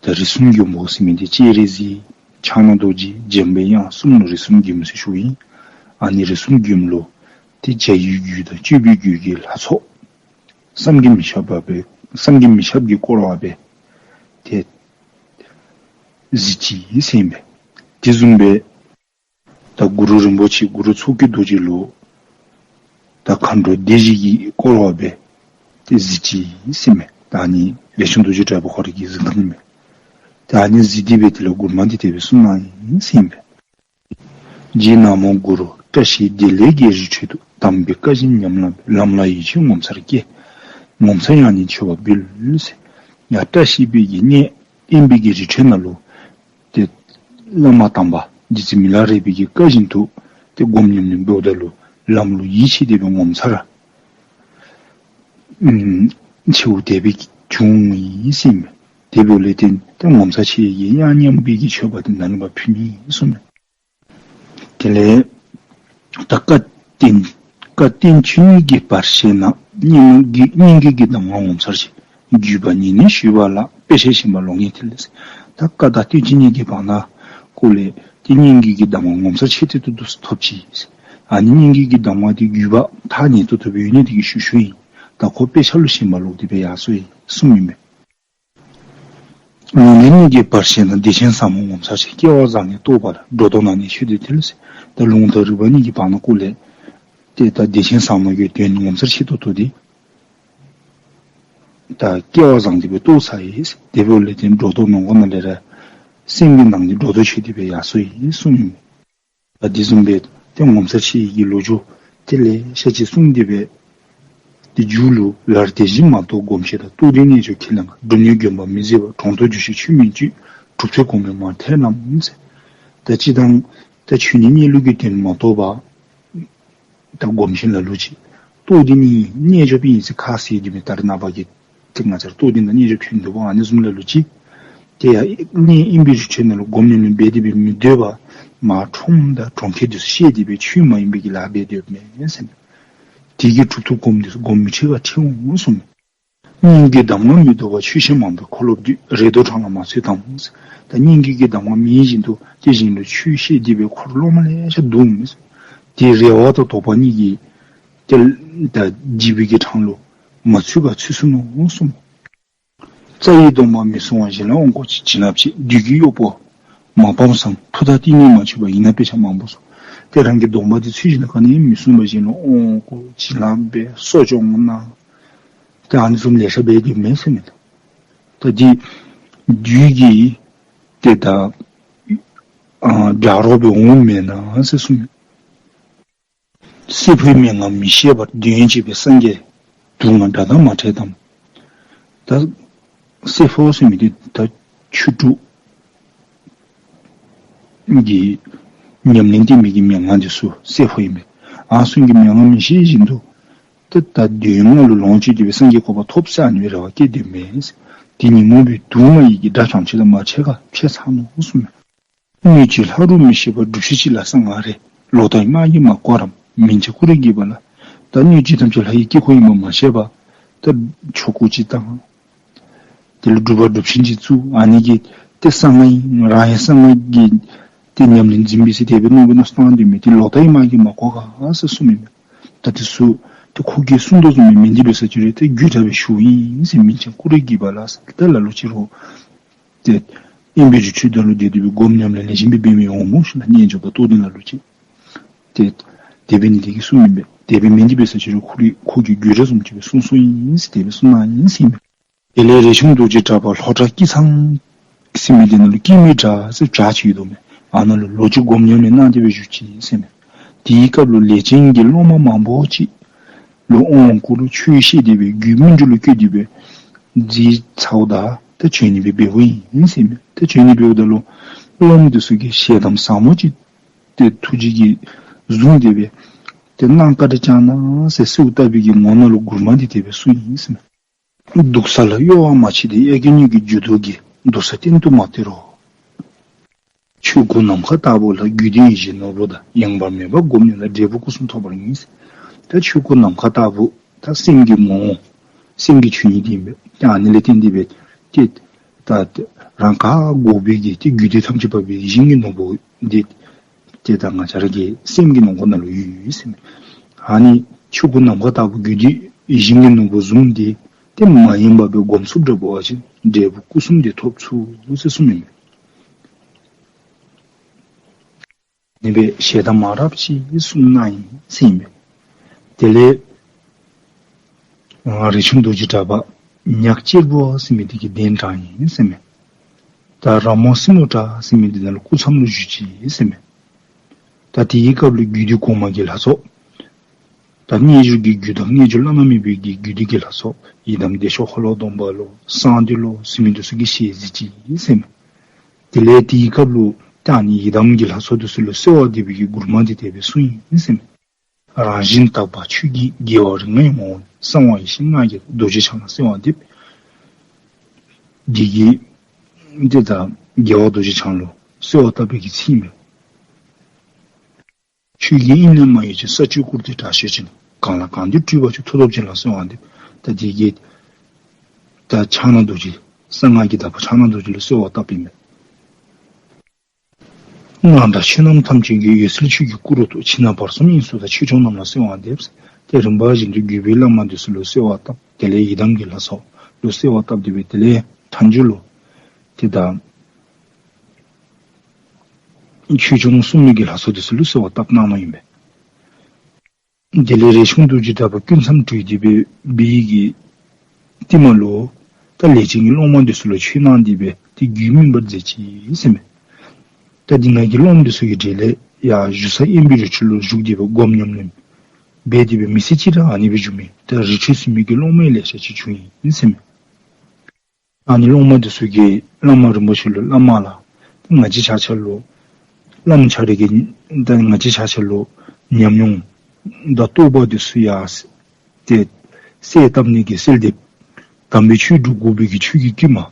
ད་རིགས་གསུམ་མགོན་པོ་ཟེར་མི་འདི་སྤྱན་རས་གཟིགས་ཕྱག་ན་རྡོ་རྗེ་འཇམ་པའི་དབྱངས་གསུམ་ལུ་རིགས་གསུམ་མགོན་པོ་ཟེར་ཞུཝ་ཨིན། ཨ་ནི་རིགས་གསུམ་མགོན་པོ་ལུ་ཏེ་བྱ་བའི་རྒྱུད་དང་སྤྱོད་པའི་རྒྱུད་ཀྱི་ལྷ་ཚོགས་བསམ་གྱིས་མི་ཁྱབ་པ་སྦེ་བསམ་གྱིས་མི་ཁྱབ་ཀྱིས་བསྐོར་བ་སྦེ་ཏེ་གཟིགས་ཅི་ཟེར་ཨིན་པས། དེ་བཟུམ་སྦེ་ད་གུ་རུ་རིན་པོ་ཆེ་གུ་རུ་མཚོ་སྐྱེས་རྡོ་རྗེ་ལུ་ད་མཁའ་འགྲོ་སྡེ་བཞི་གིས་བསྐོར་བ་སྦེ་ཏེ་གཟིགས་ཅི་ཟེར་མས། ད་ཨ་ནི་རས་ཆུང་རྡོ་རྗེ་གྲགས་པ་ཁོ་ར་གི་གཟིགས་སྟངས་མས། ད་ཨ་ནི་གཟིགས་ཏེ་སྦེ་དེ་ལས་མགུར་མ་འདི་དེ་སྦེ་གསུངས་གནང་ཡི་ཟེར་ཨིན་པས། རྗེ་ན་མོ་གུ་རུ་བཀྲ་ཤིས་བདེ་ལེགས་ཀྱི་རི་ཁྲོད་དུ། དམ་པའི་བཀའ་བཞིན་ཉམས་ལ་ལམ་ལ་ཡིད་ཆེས་ངོ་མཚར་སྐྱེས། ངོ་མཚར་ཡང་ནི་མཆོད་པ་འབུལ་ཟེར། ཡ་བཀྲ་ཤིས་པའི་གི་གནས་དབེན་པའི་གི་རི་ཁྲོད་ནང་ལུ་ཏེ་བླ་མ་དམ་པ་རྗེ་བཙུན་མི་ལ་རས་པའི་གི་བཀའ་བཞིན་དུ་ཏེ་སྒོམ་ཉམས་ལེན་འབདཝ་ད་ལུ་ལམ་ལུ་ཡིད་ཆེས་ཏེ་སྦེ་ངོ་མཚར་ཨུམ་ཆེ་བོ་དེ་སྦེ་བྱུང་ཡི་ཟེར་ཨིན་མས། དེ་འབདཝ་ལས་བརྟེན་ཏེ་ངོ་མཚར་ཆེ་བའི་གི་དབྱངས་སྙན་པའི་གི་མཆོད་པ་དེ་ནཱ་ལུ་ཕུལ་ནི་གསུངས་མས། དེ་ལས་ད་བཀའ་བསྟན་བཀའ་བསྟན་ཆོས་ཉིད་ཀྱི་བར་ཆད་ན། སྙན་སྙན་བརྒྱུད་ཀྱི་གདམས་ངག་ངོ་མཚར་ཆེ། བརྒྱུད་པ་ཉན་ནས་ཞུས་པ་ལ། དཔེ་བྱད་བཞིན་པ་ལོག་ངེས་ཐལ་ཟེར། ད་བཀའ་དང་བསྟན་བཅོས་གཉིས་ཀྱི་བར་ན་སྐོར་ལས་ཏེ་སྙན་བརྒྱུད་ཀྱི་གདམས་ངག་ངོ་མཚར་ཆེ་ཏོག་ཏོ་ཐོབ་ཅི་ཟེར། ཨ་ནི་སྙན་བརྒྱུད་ཀྱི་གདམས་ངག་དེ་བརྒྱུད་པ་ཐག་ཉེ་ཏོག་ཏོ་སྦེ་ཡོད་ནི་དེ་གིས་ཞུ་ཞུཝ་ཨིན། ད་ཁོ་དཔེ་ཆ་ལུ་ཞེན་པ་ལོག་སྟེ་སྦེ་ཡར་སོ་ཡི་གསུངམ་ཨིན་མས། ལུང་རིགས་གཉིས་ཀྱི་བར་ཆད་ན། བདེ་ཆེན་ཟབ་མོ་ངོ་མཚར་ཆེ། སྐལ་བ་བཟང་ངེས་རྟོགས་པ་ལ། སྒྲོ་འདོགས་གནང་ནས་ཆོས་འདི་ཐོས་ཟེར། ད་ལུང་དང་རིགས་པ་གཉིས་ཀྱི་བར་ན་སྐོར་ལས་ཏེ་ད་བདེ་ཆེན་ཟབ་མོ་གི་དོན་ངོ་མཚར་ཆེ་ཏོག་ཏོ་འདི་ད་སྐལ་བ་བཟང་སྟེ་སྦེ་རྟོགས་ཚར་ཡི་ཟེར། དེ་འབདཝ་ལས་ཏེ་སྒྲོ་འདོགས་གནང་དགོ་ནི་ལས་ར་སེམས་ཀྱི་ནང་གི་སྒྲོ་འདོགས་ཆོད་དེ་སྦེ་ཡར་སོ་ཡི་གསུངམ་ཨིན་མས། ད་དེ་བཟུམ་སྦེ་ཏེ་ངོ་མཚར་ཆེ་བའི་གི་ལོ་རྒྱུས་དེ་ལེ་ཤ་ཅིག་གསུངས་ཏེ་སྦེ་ཏེ་མཇུག་ལུ་ལར་དེ་བཞིན་མ་རྟོགས་སྒོམ་ཆེན་དང་། རྟོགས་ལྡན་རྣལ་འབྱོར་ཁས་ལེན་ག། སྒྲུབ་གནས་དགོན་པ་མི་བཟད་པ། གྲོང་དུ་རྒྱུ་ཞིག་ཆོས་མིན་སྤྱོད། གྲུབ་ཐོབ་གོང་མའི་མར་ཐལ་རྣམས་ཟེར། ད་སྤྱིར་བཏང་ད་ཆོས་ཉིད་གནས་ལུགས་ཀྱི་དོན་མ་རྟོགས་པར་ད་སྒོམ་ཆེན་ལ་ལུ་ཅིག། རྟོགས་ལྡན་ནི་རྣལ་འབྱོར་པའི་ཡིན་ཟེར་ཁ་བཟེད་དེ་སྦེ་ད་རེས་ནངས་པ་གི་ཏེ་ང་བཅས་ར་རྟོགས་ལྡན་དང་རྣལ་འབྱོར་ཕྱེ་ནི་འདུག་པ། ཨ་ནི་བཟུམ་ལ་ལུ་ཅིག། དེ་ཡང་གནས་དབེན་པའི་རི་ཁྲོད་ནང་ལུ་སྒོམ་ཉམས་ལེན་འབད་དེ་སྦེ་མི་སྡོད་པར་མར་ཁྲོམ་དང་གྲོང་ཁྱེར་དེ་ཚུ་བཤལ་ཏེ་སྦེ་ཆོས་མ་ཡིན་པའི་གི་ལཱ་འབད་སྡོདཔ་མས་ཟེར། དེ་གིས་གྲུབ་ཐོབ་གོང་མ་དེ་ཚུ་སྒོམ་མི་ཁྲེལ་ག་ཁྲེལཝ་འོང་གསུངམ་མས། སྙན་བརྒྱུད་གདམས་ངག་མི་བསྡུ་བར། ཆོས་བཤད་མང་པོས་འཁོར་ལོ་བསྡུས། རེ་དོགས་གྲངས་ལ་མ་ཚུད་དམ། ད་སྙན་བརྒྱུད་ཀྱི་གདམས་ངག་མེད་བཞིན་དུ་དེ་བཞིན་དུ་ཆོས་བཤད་དེ་སྦེ་འཁོར་སློབ་མ་ལེ་ཤ་བསྡུ་མི་དེ་རེ་བ་དང་དོགས་པ་གཉིས་ཀྱིས་དེ་ད་བརྗེད་པའི་གི་གྲངས་ལུ་མ་ཚུད་པ་ཚུད་སོ་ནུག་གསུངས། རྩ་བའི་སྡོམ་པ་མི་སྲུང་བ། བཞིན་ལ་དབང་བསྐུར་བྱིན་རླབས་ཆེ། བདུད་ཀྱི་གཡོག་པོ་མ་ཕམ་སང་། ཕུ་ཐག་གཏིང་ནས་མ་ཆོད་པ། ཡིན་ན་དཔེ་ཆ་མང་པོ་གསུངས། ཏེ་རང་གི་སྡོམ་པ་དེ་ཚུལ་བཞིན་དུ་ག་ནི་མི་སྲུང་བ། བཞིན་ལ་དབང་བསྐུར་བྱིན་རླབས་འབད་གསོ་སྐྱོང་གནང་། ཏེ་ཨ་ནི་བཟུམ་ལེ་ཤ་འབད་དེ་མེན་ཟེར་མི་དང་། ད་འདི་བདུད་ཀྱིས་ཏེ་ད་ཨ་རྒྱག་རོགས་འབད་འོང་མེན་ན་ཟེར་གསུངས། བསྲེ་འཕོའི་མན་ངག་མི་ཤེས་པར། འདོད་ཡོན་སྤྱོད་པའི་སངས་རྒྱས་དུག་ལྔ་དགྲ་དང་མ་ཕྲད་དམ། ད་བསྲེ་འཕོ་ཟེར་མི་དེ་ད་ཆོས་དྲུག་གི་ཉམས་ལེན་བསྟན་པའི་གི་མན་ངག་དེ་ཚུ་བསྲེ་འཕོ་ཨིན་པས། ཨ་ནི་ཚུ་གི་མན་ངག་མི་ཤེས་བཞིན་དུ་ད་ད་འདོད་ཡོན་ལྔ་ལུ་ལོངས་སྤྱོད་དེ་སྦེ་སངས་རྒྱས་གོ་འཕང་ཐོབ་ཟེར་ཨ་ནི་སྦེ་རེ་བ་བསྐྱེད་དོ་མས། དེ་ཉོན་མོངས་པའི་དུག་ལྔ་ཡི་གེ། དགྲ་བྱང་ཆུབ་དང་མ་ཕྲད་ག་ཕྱེ་ཚར་ནུག་གསུངས་མས། སྣོད་བཅུད་ལྷ་རུ་མི་ཤེས་པར། སྒྲུབ་བྱེད་སྤྱི་ལ་གསང་སྔགས་རེད། ལོག་ལྟའི་དམག་གིས་མ་བསྐོར་རམ། མིང་ཅན་ཀུ་རེ་གྱིས་པ་ལ། ད་སྣོད་བཅུད་ཐམས་ཅད་ལྷ་ཡི་དཀྱིལ་འཁོར་ཨིན་པ་མ་ཤེས་པར་ད་ཆོ་ག་ཅིག་བཏང་། དེ་ལས་སྒྲུབ་པ་སྒྲུབ་ཆེན་ཅིག་བཙུགས། ཨ་ནི་གིས་ཏེ་གསང་སྔགས་ཨིན་རང་ཡང་གསང་སྔགས་ཀྱི་ཏེ་ཉམས་ལེན་འཛིན་པས་ཟེར་དེ་སྦེ་མནོ་བསམ་བཏང་དོ་མས། ཏེ་ལོག་ལྟའི་དམག་གིས་མ་བསྐོར་ག་ཟེར་གསུངས་མས། ད་དེ་ཚུ་ཏེ་ཁོ་གིས་གསུངས་དོ་བཟུམ་མི་མིན་འདི་འབད་ས་ཅིག་རུང་ཏེ་རྒྱུད་གྲྭ་པའི་ཞུ་ཨིན་ཟེར། མིང་ཅན་ཀུ་རེ་གྱིས་པ་ལ་ཟེར་ད་ལ་ལུ་ཅིག་རུང་ཏེ་དབེན་པའི་རི་ཁྲོད་དག་ལུ་བསྡད་དེ་སྦེ་སྒོམ་ཉམས་ལེན་ལེགས་ཤོམ་སྦེ་འབད་མི་འོང་སྨོ་ཤིག་ལགས། རྣལ་འབྱོར་པ་རྟོགས་ལྡན་ལ་ལུ་ཅིག་ཏེ་དེ་འབད་ནི་དེ་གིས་གསུངས་མེན་པས། དེ་འབད་མིན་འདི་འབད་ས་ཅིག་རུང་ཁོ་རའི་ཁོ་གི་རྒྱུད་གྲྭ་བཟུམ་ཅིག་སྦེ་གསུངས་གསུངསམ་ཨིན་ཟེར་དེ་སྦེ་གསུངས་གནང་ཡི་ཟེར་ཨིན་པས། དེ་ལས་རས་ཆུང་རྡོ་རྗེ་གྲགས་པ་ལྷོ་བྲག་སྐྱིད་ཚང་ཟེར་མི་དེ་ནང་ལུ་སྐྱིད་མི་གྲགས་ཟེར་བྱག་ཅིག་ཡོད་དོ་མས། ཨ་ནཱ་ལུ་ལོ་གཅིག་སྒོམ་ཉམས་ལེན་གནང་སྟེ་སྦེ་བཞུགས་ཅི་ཟེར་མས། དེའི་སྐབས་ལུ་ལས་ཅན་གྱི་སློབ་མ་མང་པོ་ཅིག་ལུ་དབང་བསྐུར་ཆོས་བཤད་དེ་སྦེ་རྒྱུད་སྨིན་གྲོལ་ལུ་བཀོད་དེ་སྦེ་མཛད་ཚརཝ་ད་ད་བྱོན་ནི་སྦེ་འབདཝ་ཨིན་ཟེར་མས། ད་བྱོན་ནི་འབདཝ་ད་ལུ་སློབ་མ་དེ་ཚུ་གིས་ཞལ་གདམས་ཟབ་མོ་ཅིག་ཏེ་ཐུགས་རྗེ་གིས་བཟུང་སྟེ་སྦེ་ཏེ་གནང་བཀའ་དྲིན་བསྐྱང་གནང་ཟེར་གསོལཝ་བཏབ་པའི་གི་ངོ་ནང་ལུ་མགུར་མ་འདི་དེ་སྦེ་གསུངས་ཡི་ཟེར་མས། འདུག་ས་ལ་གཡོ་བ་མ་མཆིས་ཏེ། གཡས་བསྐྱོད་གཉིས་ཀྱི་འགྱུར་ལྡོག་གིས། འདུག་ས་གཏན་དུ་མ་སྟེར་རོ། ཆོས་སྐུ་ནམ་མཁའ་ལྟ་བུ་ལ། རྒྱུད་སྡེ་ཡིད་བཞིན་ནོར་བུ་དང་། ཡངས་པ་མེད་པར་སྒོམ་ཉམས་ལ། འབྲས་བུ་སྐུ་གསུམ་ཐོབ་པར་ངེས། ད་ཆོས་སྐུ་ནམ་མཁའ་ལྟ་བུ་ད་སེམས་ཀྱི་ངོ་བོ་སེམས་ཀྱི་ཆོས་ཉིད་དེ་ཨིན་པས། ད་ཨ་ནི་ལས་བརྟེན་ཏེ་སྦེ་ཏེ་ད་རང་ག་དགོ་པའི་གི་ཏེ་རྒྱུད་སྡེ་ཐམས་ཅད་པ་སྦེ་ཡིད་བཞིན་གྱི་ནོར་བུ་འདི་ཏེ་ད་ང་བཅས་ར་གི་སེམས་ཀྱི་ནང་ཁོག་ནང་ལུ་ཡོད་ཡོད་ཟེར་མས། ཨ་ནི་ཆོས་སྐུ་ནམ་མཁའ་ལྟ་བུ་རྒྱུད་སྡེ་ཡིད་བཞིན་གྱི་ནོར་བུ་བཟུམ་འདི་ཏེ་མ་ཡེངས་པར་སྦེ་སྒོམ་ཚུགསཔ་འདྲཝ་ཅིན་འབྲས་བུ་སྐུ་གསུམ་འདི་ཐོབ་ཚུགས་ཟེར་གསུངས་མས། ཨ་ནི་སྦེ་ཞལ་གདམས་མང་རབས་ཅིག་གསུངས་གནང་ཡི་ཟེར་ཨིན་པས། དེ་ལས་ཨ་རས་ཆུང་རྡོ་རྗེ་གྲགས་པ་ཉག་གཅེར་བུ་ཟེར་མི་དེ་གིས་གདན་དྲངས་ཡི་ཟེར་མས། ད་ར་མོ་སྲིན་མོ་བྲག་ཟེར་མི་དེ་ནང་ལུ་སྐུ་མཚམས་ལུ་བཞུགས་ཅི་ཟེར་མས། ད་དེའི་སྐབས་ལུ་རྒྱུད་སྡེ་གོང་མ་གི་ལྷ་ཚོགས་ད་རྣལ་འབྱོར་གྱི་རྒྱུད་དང་རྣལ་འབྱོར་བླ་ན་མེད་པའི་གི་རྒྱུད་སྡེ་གི་ལྷ་ཚོགས་ཡི་དམ་བདེ་མཆོག་ཧོར་ལོ་སྡོམ་པ་ལོ་གསང་འདུས་ལོ་ཟེར་མི་དེ་ཚུ་གིས་ཞལ་གཟིགས་ཅི་ཟེར་མས། དེ་ལས་དེའི་སྐབས་ལུ་ད་ཨ་ནི་ཡི་དམ་གྱི་ལྷ་ཚོགས་དེ་ཚུ་ལུ་གསོལ་བ་འདེབས་པའི་གི་མགུར་མ་འདི་དེ་སྦེ་གསུངས་ཡི་ཟེར་མས། རང་བཞིན་དག་པ་ཆོས་ཀྱི་རྒྱལ་བ་རིགས་ལྔའི་ངོ་བོ་ཉིད། གསང་བ་ཡེ་ཤེས་ལྔ་བརྒྱ་རྡོ་རྗེ་འཆང་ལ་གསོལ་བ་འདེབས། འདི་གིས་འདི་ད་རྒྱལ་བ་རྡོ་རྗེ་འཆང་ལུ་གསོལ་བ་བཏབ་པའི་གི་ཚིག་ཨིན་མས། ཆོས་ཀྱི་དབྱིངས་ལས་མ་གཡོས་ཀྱང་ས་བཅུད་བསྐུར་ཏེ་དྲག་ཤོས་ཅན། གང་ལ་གང་འདུལ་སྤྲུལ་པ་མཆོག་མཐུ་སྟོབས་ཅན་ལ་གསོལ་བ་འདེབས། ད་དེ་གིས་ད་ཕྱག་ན་རྡོ་རྗེ་གསང་སྔགས་ཀྱི་བདག་པོ་ཕྱག་ན་རྡོ་རྗེ་ལུ་གསོལ་བ་བཏབ་ཨིན་མས། སྔགས་དང་ཆོས་རྣམས་ཐམས་ཅད་ཀྱི། འོད་གསལ་ཆོས་ཀྱི་སྐུ་རུ་གཏུགས། ཕྱི་ནང་བར་གསུམ་དབྱིངས་སུ་དག་ཆོས་སྐྱོང་རྣམས་ལ་གསོལ་བ་འདེབས། ཏེ་རིམ་པ་བཞིན་དུ་བརྒྱུད་པའི་བླ་མ་དེ་ཚུ་ལུ་གསོལ་བ་བཏབ། དེ་ལས་ཡི་དམ་གྱི་ལྷ་ཚོགས་ལུ་གསོལ་བ་བཏབ་སྟེ་སྦེ་དེ་ལས་མཐའ་མཇུག་ལུ་ཏེ་ད་ཆོས་སྐྱོང་སྲུང་མའི་གི་ལྷ་ཚོགས་དེ་ཚུ་ལུ་གསོལ་བ་བཏབ་གནང་ནུག་ཨིན་པས། དེ་ལས་རས་ཆུང་རྡོ་རྗེ་གྲགས་པ་སྐུ་མཚམས་གྲོལ་ཏེ་སྦེ་འབད་བའི་གི་རྟིང་མ་ལུ་ད་ལས་ཅན་གྱི་སློབ་མ་དེ་ཚུ་ལུ་ཆོས་གནང་སྟེ་སྦེ་ཏེ་རྒྱུད་སྨིན་པར་མཛད་ཅི་ཟེར་མས། ད་འདི་ང་གི་སློབ་མ་དེ་ཚུ་གི་གྲས་ལས་ཡར་བཞུགས་ས་དབེན་པའི་རི་ཁྲོད་ལུ་བཞུགས་ཏེ་སྦེ་སྒོམ་ཉམས་ལེན་འབད་དེ་སྦེ་མི་ཚེ་གཅིག་ར་ཨ་ནི་སྦེ་བཞུགས་མི་ད་རི་ཁྲོད་ཟེར་མི་གི་སློབ་མ་ལེ་ཤ་ཅིག་བྱུང་ཡི་ཟེར་མས། ཨ་ནི་སློབ་མ་དེ་ཚུ་གིས་བླ་མ་རིན་པོ་ཆེ་ལུ་བླ་མ་ལགས། ང་བཅས་ཆ་ཁྱབ་ལུ་བླམ་ཆ་ར་གི་ད་ང་བཅས་ཆ་ཁྱབ་ལུ་ཉམས་མྱོང་དང་རྟོགས་པ་དེ་ཚུ་ཡང་ཏེ་གསལ་བཏབ་ནི་གི་གསལ་འདེབས། དམ་པའི་ཆོས་སྒྲུབ་དགོ་པའི་གི་ཆོས་ཀྱི་དཀྱིལ་མ།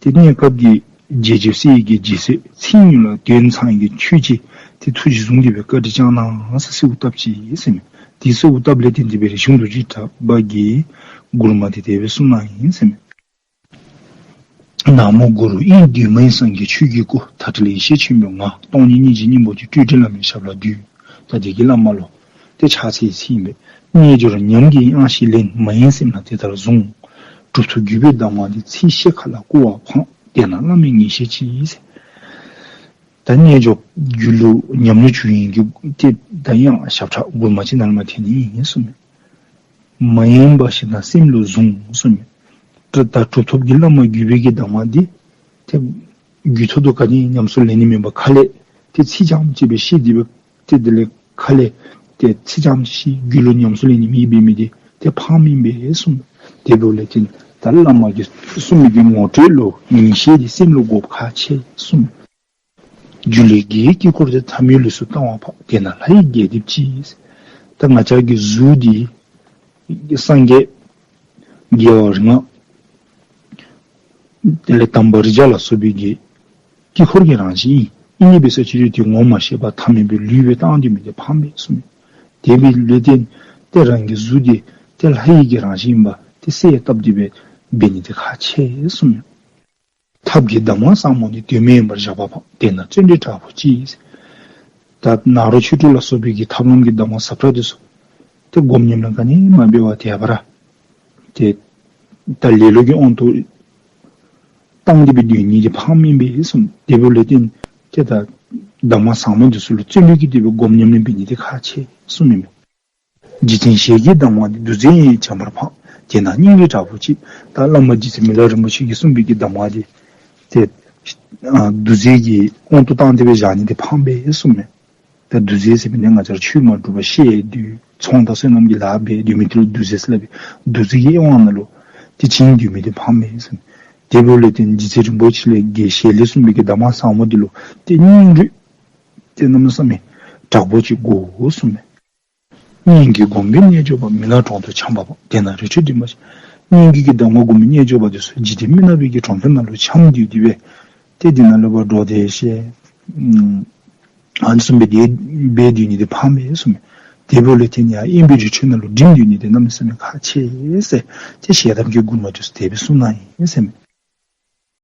ཏེ་གནས་སྐབས་ཀྱི་རྗེས་འཇུག་གསེར་གྱི་རྗེས་གསོལ། ཚིག་ཉུང་ལ་དོན་ཚང་གི་ཆོས་ཅིག་ཏེ་ཐུགས་རྗེ་བཟུང་སྟེ་སྦེ་བཀའ་དྲིན་བསྐྱང་གནང་ཟེར་གསོལཝ་བཏབ་ཅི་ཟེར་མས། དེ་གསོལཝ་བཏབ་ལས་བརྟེན་ཏེ་སྦེ་རས་ཆུང་རྡོ་རྗེ་གྲགས་པ་གིས་ མགུར་མ་འདི་དེ་སྦེ་གསུངས་གནང་ཡི་ཟེར་མས། ན་མོ་གུ་རུ་ཨིན་གདོད་མའི་སངས་རྒྱས་ཆོས་ཀྱི་སྐུ། ད་ཕྲིན་ལས་ཡེ་ཤེས་ཆེན་པོའི་ངང་། སྟོང་ཉིད་སྙིང་རྗེ་སྙིང་པོ་ཆེ། སྤྲོས་བྲལ་བླ་མའི་ཞབས་ལ་འདུད། ད་འདི་གི་བླ་མ་ལུ་ཏེ་ཕྱག་འཚལ་ཚིག་ཨིན་པས། རྣལ་འབྱོར་ཉམས་ཀྱིས་དབྱངས་ཤིག་ལེན། མ་ཡེངས་སེམས་ལ་དེ་ལྟར་བཟུང་། གྲུབ་ཐོབ་བརྒྱུད་པའི་གདམས་ངག་འདི། ཚིག་ཤད་ཁ་ལ་བསྐུར་བ་འཕངས། དེས་ན་བླ་མའི་ངེས་ཤེས་ཀྱིས། ད་རྣལ་འབྱོར་རྒྱུད་ལུ་ཉམས་ལེན་བྱུང་ཡི་གི་ཏེ་ད་ཡང་ཞབས་ཁྲ་མགུར་མ་ཅིག་ནང་ལུ་མར་ཐོན་ནི་ཨིན་གསུངས་མས། མ་ཡེངས་པ་ཞིག་ན་སེམས་ལུ་བཟུང་གསུངས་མས། ད་ད་གྲུབ་ཐོབ་ཀྱི་བླ་མ་བརྒྱུད་པའི་གི་གདམས་ངག་འདི་ཏེ་རྒྱུད་ཐོག་ཏུ་ག་ནི་ཉམས་སུ་ལེན་ནི་མེན་པར་ཁ་ལས་ཏེ་ཚིག་རྐྱངམ་ཅིག་སྦེ་ཤེས་ཏེ་སྦེ་ཏེ་དེ་ལས་ཁ་ལས་ཏེ་ཚིག་རྐྱངམ་ཅིག་ཤེས་རྒྱུད་ལུ་ཉམས་སུ་ལེན་ནི་མེད་པའི་མི་འདི་ཏེ་ཕངས་མི་ཨིན་པས་གསུངས་མས། དེ་འབདཝ་ལས་ཏེ་ད་བླ་མ་གིས་གསུངས་མི་གི་ངོ་སྤྲོད་ལུ་ངེས་ཤེས་འདི་སེམས་ལུ་དགོཔ་ཁག་ཆེ་གསུངས་མས། སྒྱུ་ལུས་དགེ་བའི་དཀྱིལ་འཁོར་དེར། ཐ་མལ་ལུས་སུ་བཏང་བ་ཕངས། དེས་ན་ལྷ་ཡི་རྒྱས་འདེབས་ཀྱིས། ད་ང་བཅས་ཀྱི་གཟུགས་འདི་སངས་རྒྱས་རྒྱལ་བ་རིགས་ལྔ་དེ་ལས་དམ་པ་རིགས་བརྒྱ་ལ་སོགས་པའི་གི་དཀྱིལ་འཁོར་གྱི་རང་བཞིན་ཨིན། ཨིན་ནི་འབད་ས་ཅི་རུང་དེ་ངོ་མ་ཤེས་པར་ཐ་མལ་པའི་ལུས་སྦེ་བཏང་སྡོད་མི་དེ་ཕངས་པས་གསུངས་མས། དེ་འབདཝ་ལས་ཏེ་ཏེ་རང་གི་གཟུགས་འདི་ཏེ་ལྷ་ཡི་གི་རང་བཞིན་ཨིན་པ་ཏེ་གསལ་བཏབ་སྟེ་སྦེ་འབད་ནི་དེ་ཁག་ཆེ་གསུངས་མས། ཐབས་ཀྱི་གདམས་ངག་ཟབ་མོ་འདི། དོན་མེད་ཡིན་པར་བཞག་པ་ཕངས། དེས་ན་བརྩོན་འགྲུས་དྲག་པོ་ཅིས། ད་ནཱ་རོ་ཆོས་དྲུག་ལ་སོགས་པའི་གི་ཐབས་ལམ་གྱི་གདམས་ངག་ཟབ་དྲགས་འདི་ཚུ་ཏེ་སྒོམ་ཉམས་ལེན་ག་ནི་མ་འབད་བར་དེ་སྦེ་ར་ཏེ་ད་ལེ་ལོ་གི་དབང་དུ་བཏང་སྟེ་སྦེ་སྡོད་ནི་འདི་ཕངས་མི་ཨིན་པས་གསུངས། དེ་འབདཝ་ལས་ཏེ་ཏེ་ད་གདམས་ངག་ཟབ་མོ་འདི་ཚུ་ལུ་བརྩོན་འགྲུས་ཀྱིས་ཏེ་སྦེ་སྒོམ་ཉམས་ལེན་འབད་ནི་འདི་ཁག་ཆེ་གསུངས་མས། རྗེ་བཙུན་ཞལ་གྱི་གདམས་ངག་འདི། བདུད་རྩི་ཡིས་བྱམས་པར་ཕངས། དེས་ན་སྙིང་རུས་དྲག་པོ་ཅིས། ད་བླ་མ་རྗེ་བཙུན་མི་ལ་རིན་པོ་ཆེ་གིས་གསུངས་པའི་གི་གདམས་ངག་འདི་ཏེ་ཨ་བདུད་རྩི་གི་དབང་དུ་བཏང་སྟེ་སྦེ་བཞག་ནི་འདི་ཕངས་པས་གསུངས་མས། ད་བདུད་རྩི་ཟེར་མི་འདི་ང་བཅས་ར་ཆོས་མ་སྒྲུབ་པར་བཤད་སྡོད་ཚོང་དང་སོ་ནམ་གྱི་ལཱ་འབད་སྡོད་མི་དེ་ལུ་བདུད་རྩི་ཟེར་སླབ་པས། བདུད་རྩི་གི་དབང་ནང་ལུ་ཏེ་བྱིང་སྡོད་མི་འདི་ཕངས་པས་གསུངས་མས། དེ་འབདཝ་ལས་ཏེ་རྗེ་བཙུན་རིན་པོ་ཆེ་ལས་ཀྱི་ཞལ་ལས་གསུངས་པའི་གི་གདམས་ངག་ཟབ་མོ་འདི་ལུ་ཏེ་སྙིང་རུས་ཏེ་གནམ་མེད་ས་མེད་དྲག་པོ་ཅིག་དགོ་གསུངས་མས། སྙིང་གི་སྒོམ་པའི་རྣལ་འབྱོར་པ། མི་ལ་གྲོང་དུ་འཁྱམས་པ་ཕངས། དེས་ན་རི་ཁྲོད་འདྲེན་པ་ཞིག། སྙིང་གི་གི་གདམས་ངག་སྒོམ་པའི་རྣལ་འབྱོར་པ་འདི་ཚུ་འཇིག་རྟེན་མི་ནག་པའི་གི་གྲོང་ཁྱེར་ནང་ལུ་འཁྱམས་སྡོད་དེ་སྦེ་ཏེ་འདི་ནང་ལུ་འབད་འགྲོ་དེ་ཤེས་ཨ་ནི་བཟུམ་སྦེ་དེ་སྦེ་སྡོད་ནི་འདི་ཕངས་པས་གསུངས་མས། དེ་འབདཝ་ལས་ཏེ་ཡར་དབེན་པའི་རི་ཁྲོད་ནང་ལུ་འགྲིམ་སྡོད་ནི་འདི་གནམ་མེད་ས་མེད་ཁག་ཆེ་ཟེར་ཏེ་ཞལ་གདམས་ཀྱི་མགུར་མ་འདི་ཚུ་དེ་སྦེ་གསུངས་གནང་ཡི་ཟེར་མས།